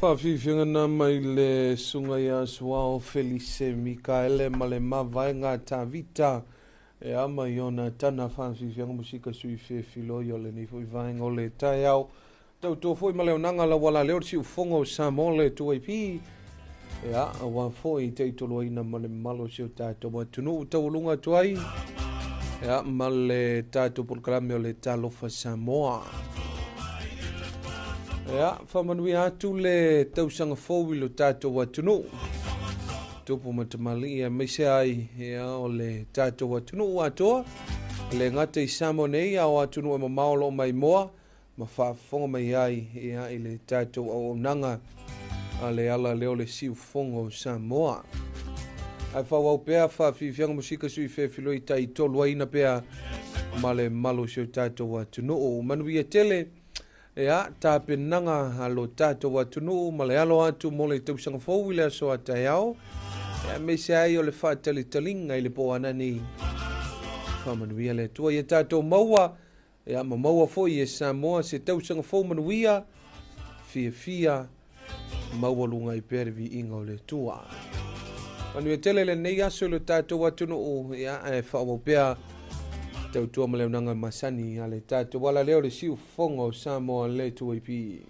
Faafiafiaga na mai le susuga ia Suao Felise Mikaele ma le mavaega Tavita e ama i ona tana faafiafiaga musika sui fefiloi o lenei foi vaega o le taeao. Tautua foi ma le auaunaga lauala lea o le siufofoga o Samoa le 2AP. Ia, aua foi taitoloaina ma le mamalu o si o tatou atunuu taualuga atu ai. Ia, ma le tatou polokalame o le Talofa Samoa. Ia, faamanuia atu le tausaga fou i lo tatou atunuu. Tupu ma tamalii aemaise ai ia, o le tatou atunuu atoa. Le gata i Samoa nei, a o atunuu e mamao o lo o maimoa ma faafofoga mai ai ia, i le tatou auaunaga a le ala lea o le siufofoga o Samoa. Ae faaauau pea faafiafiaga musika sui fefiloi tai toluaina pea ma le malu o si o tatou atunuu. Manuia tele ia tapenaga a lo tatou atunuu ma le alo atu mo le tausaga fou i le aso a taeao. Ia aemaise ai o le faatalitaliga i le po anani. Faamanuia le Atua ia tatou maua Ia ma maua foi e Samoa se tausaga fou manuia, fiafia, maualuga ai pea le viiga o le Atua. Manuia tele lenei aso i lo tatou atunuu, ia ae faaauau pea tautua ma le auaunaga masani a le tatou ala lea o le siufofoga o Samoa le 2AP.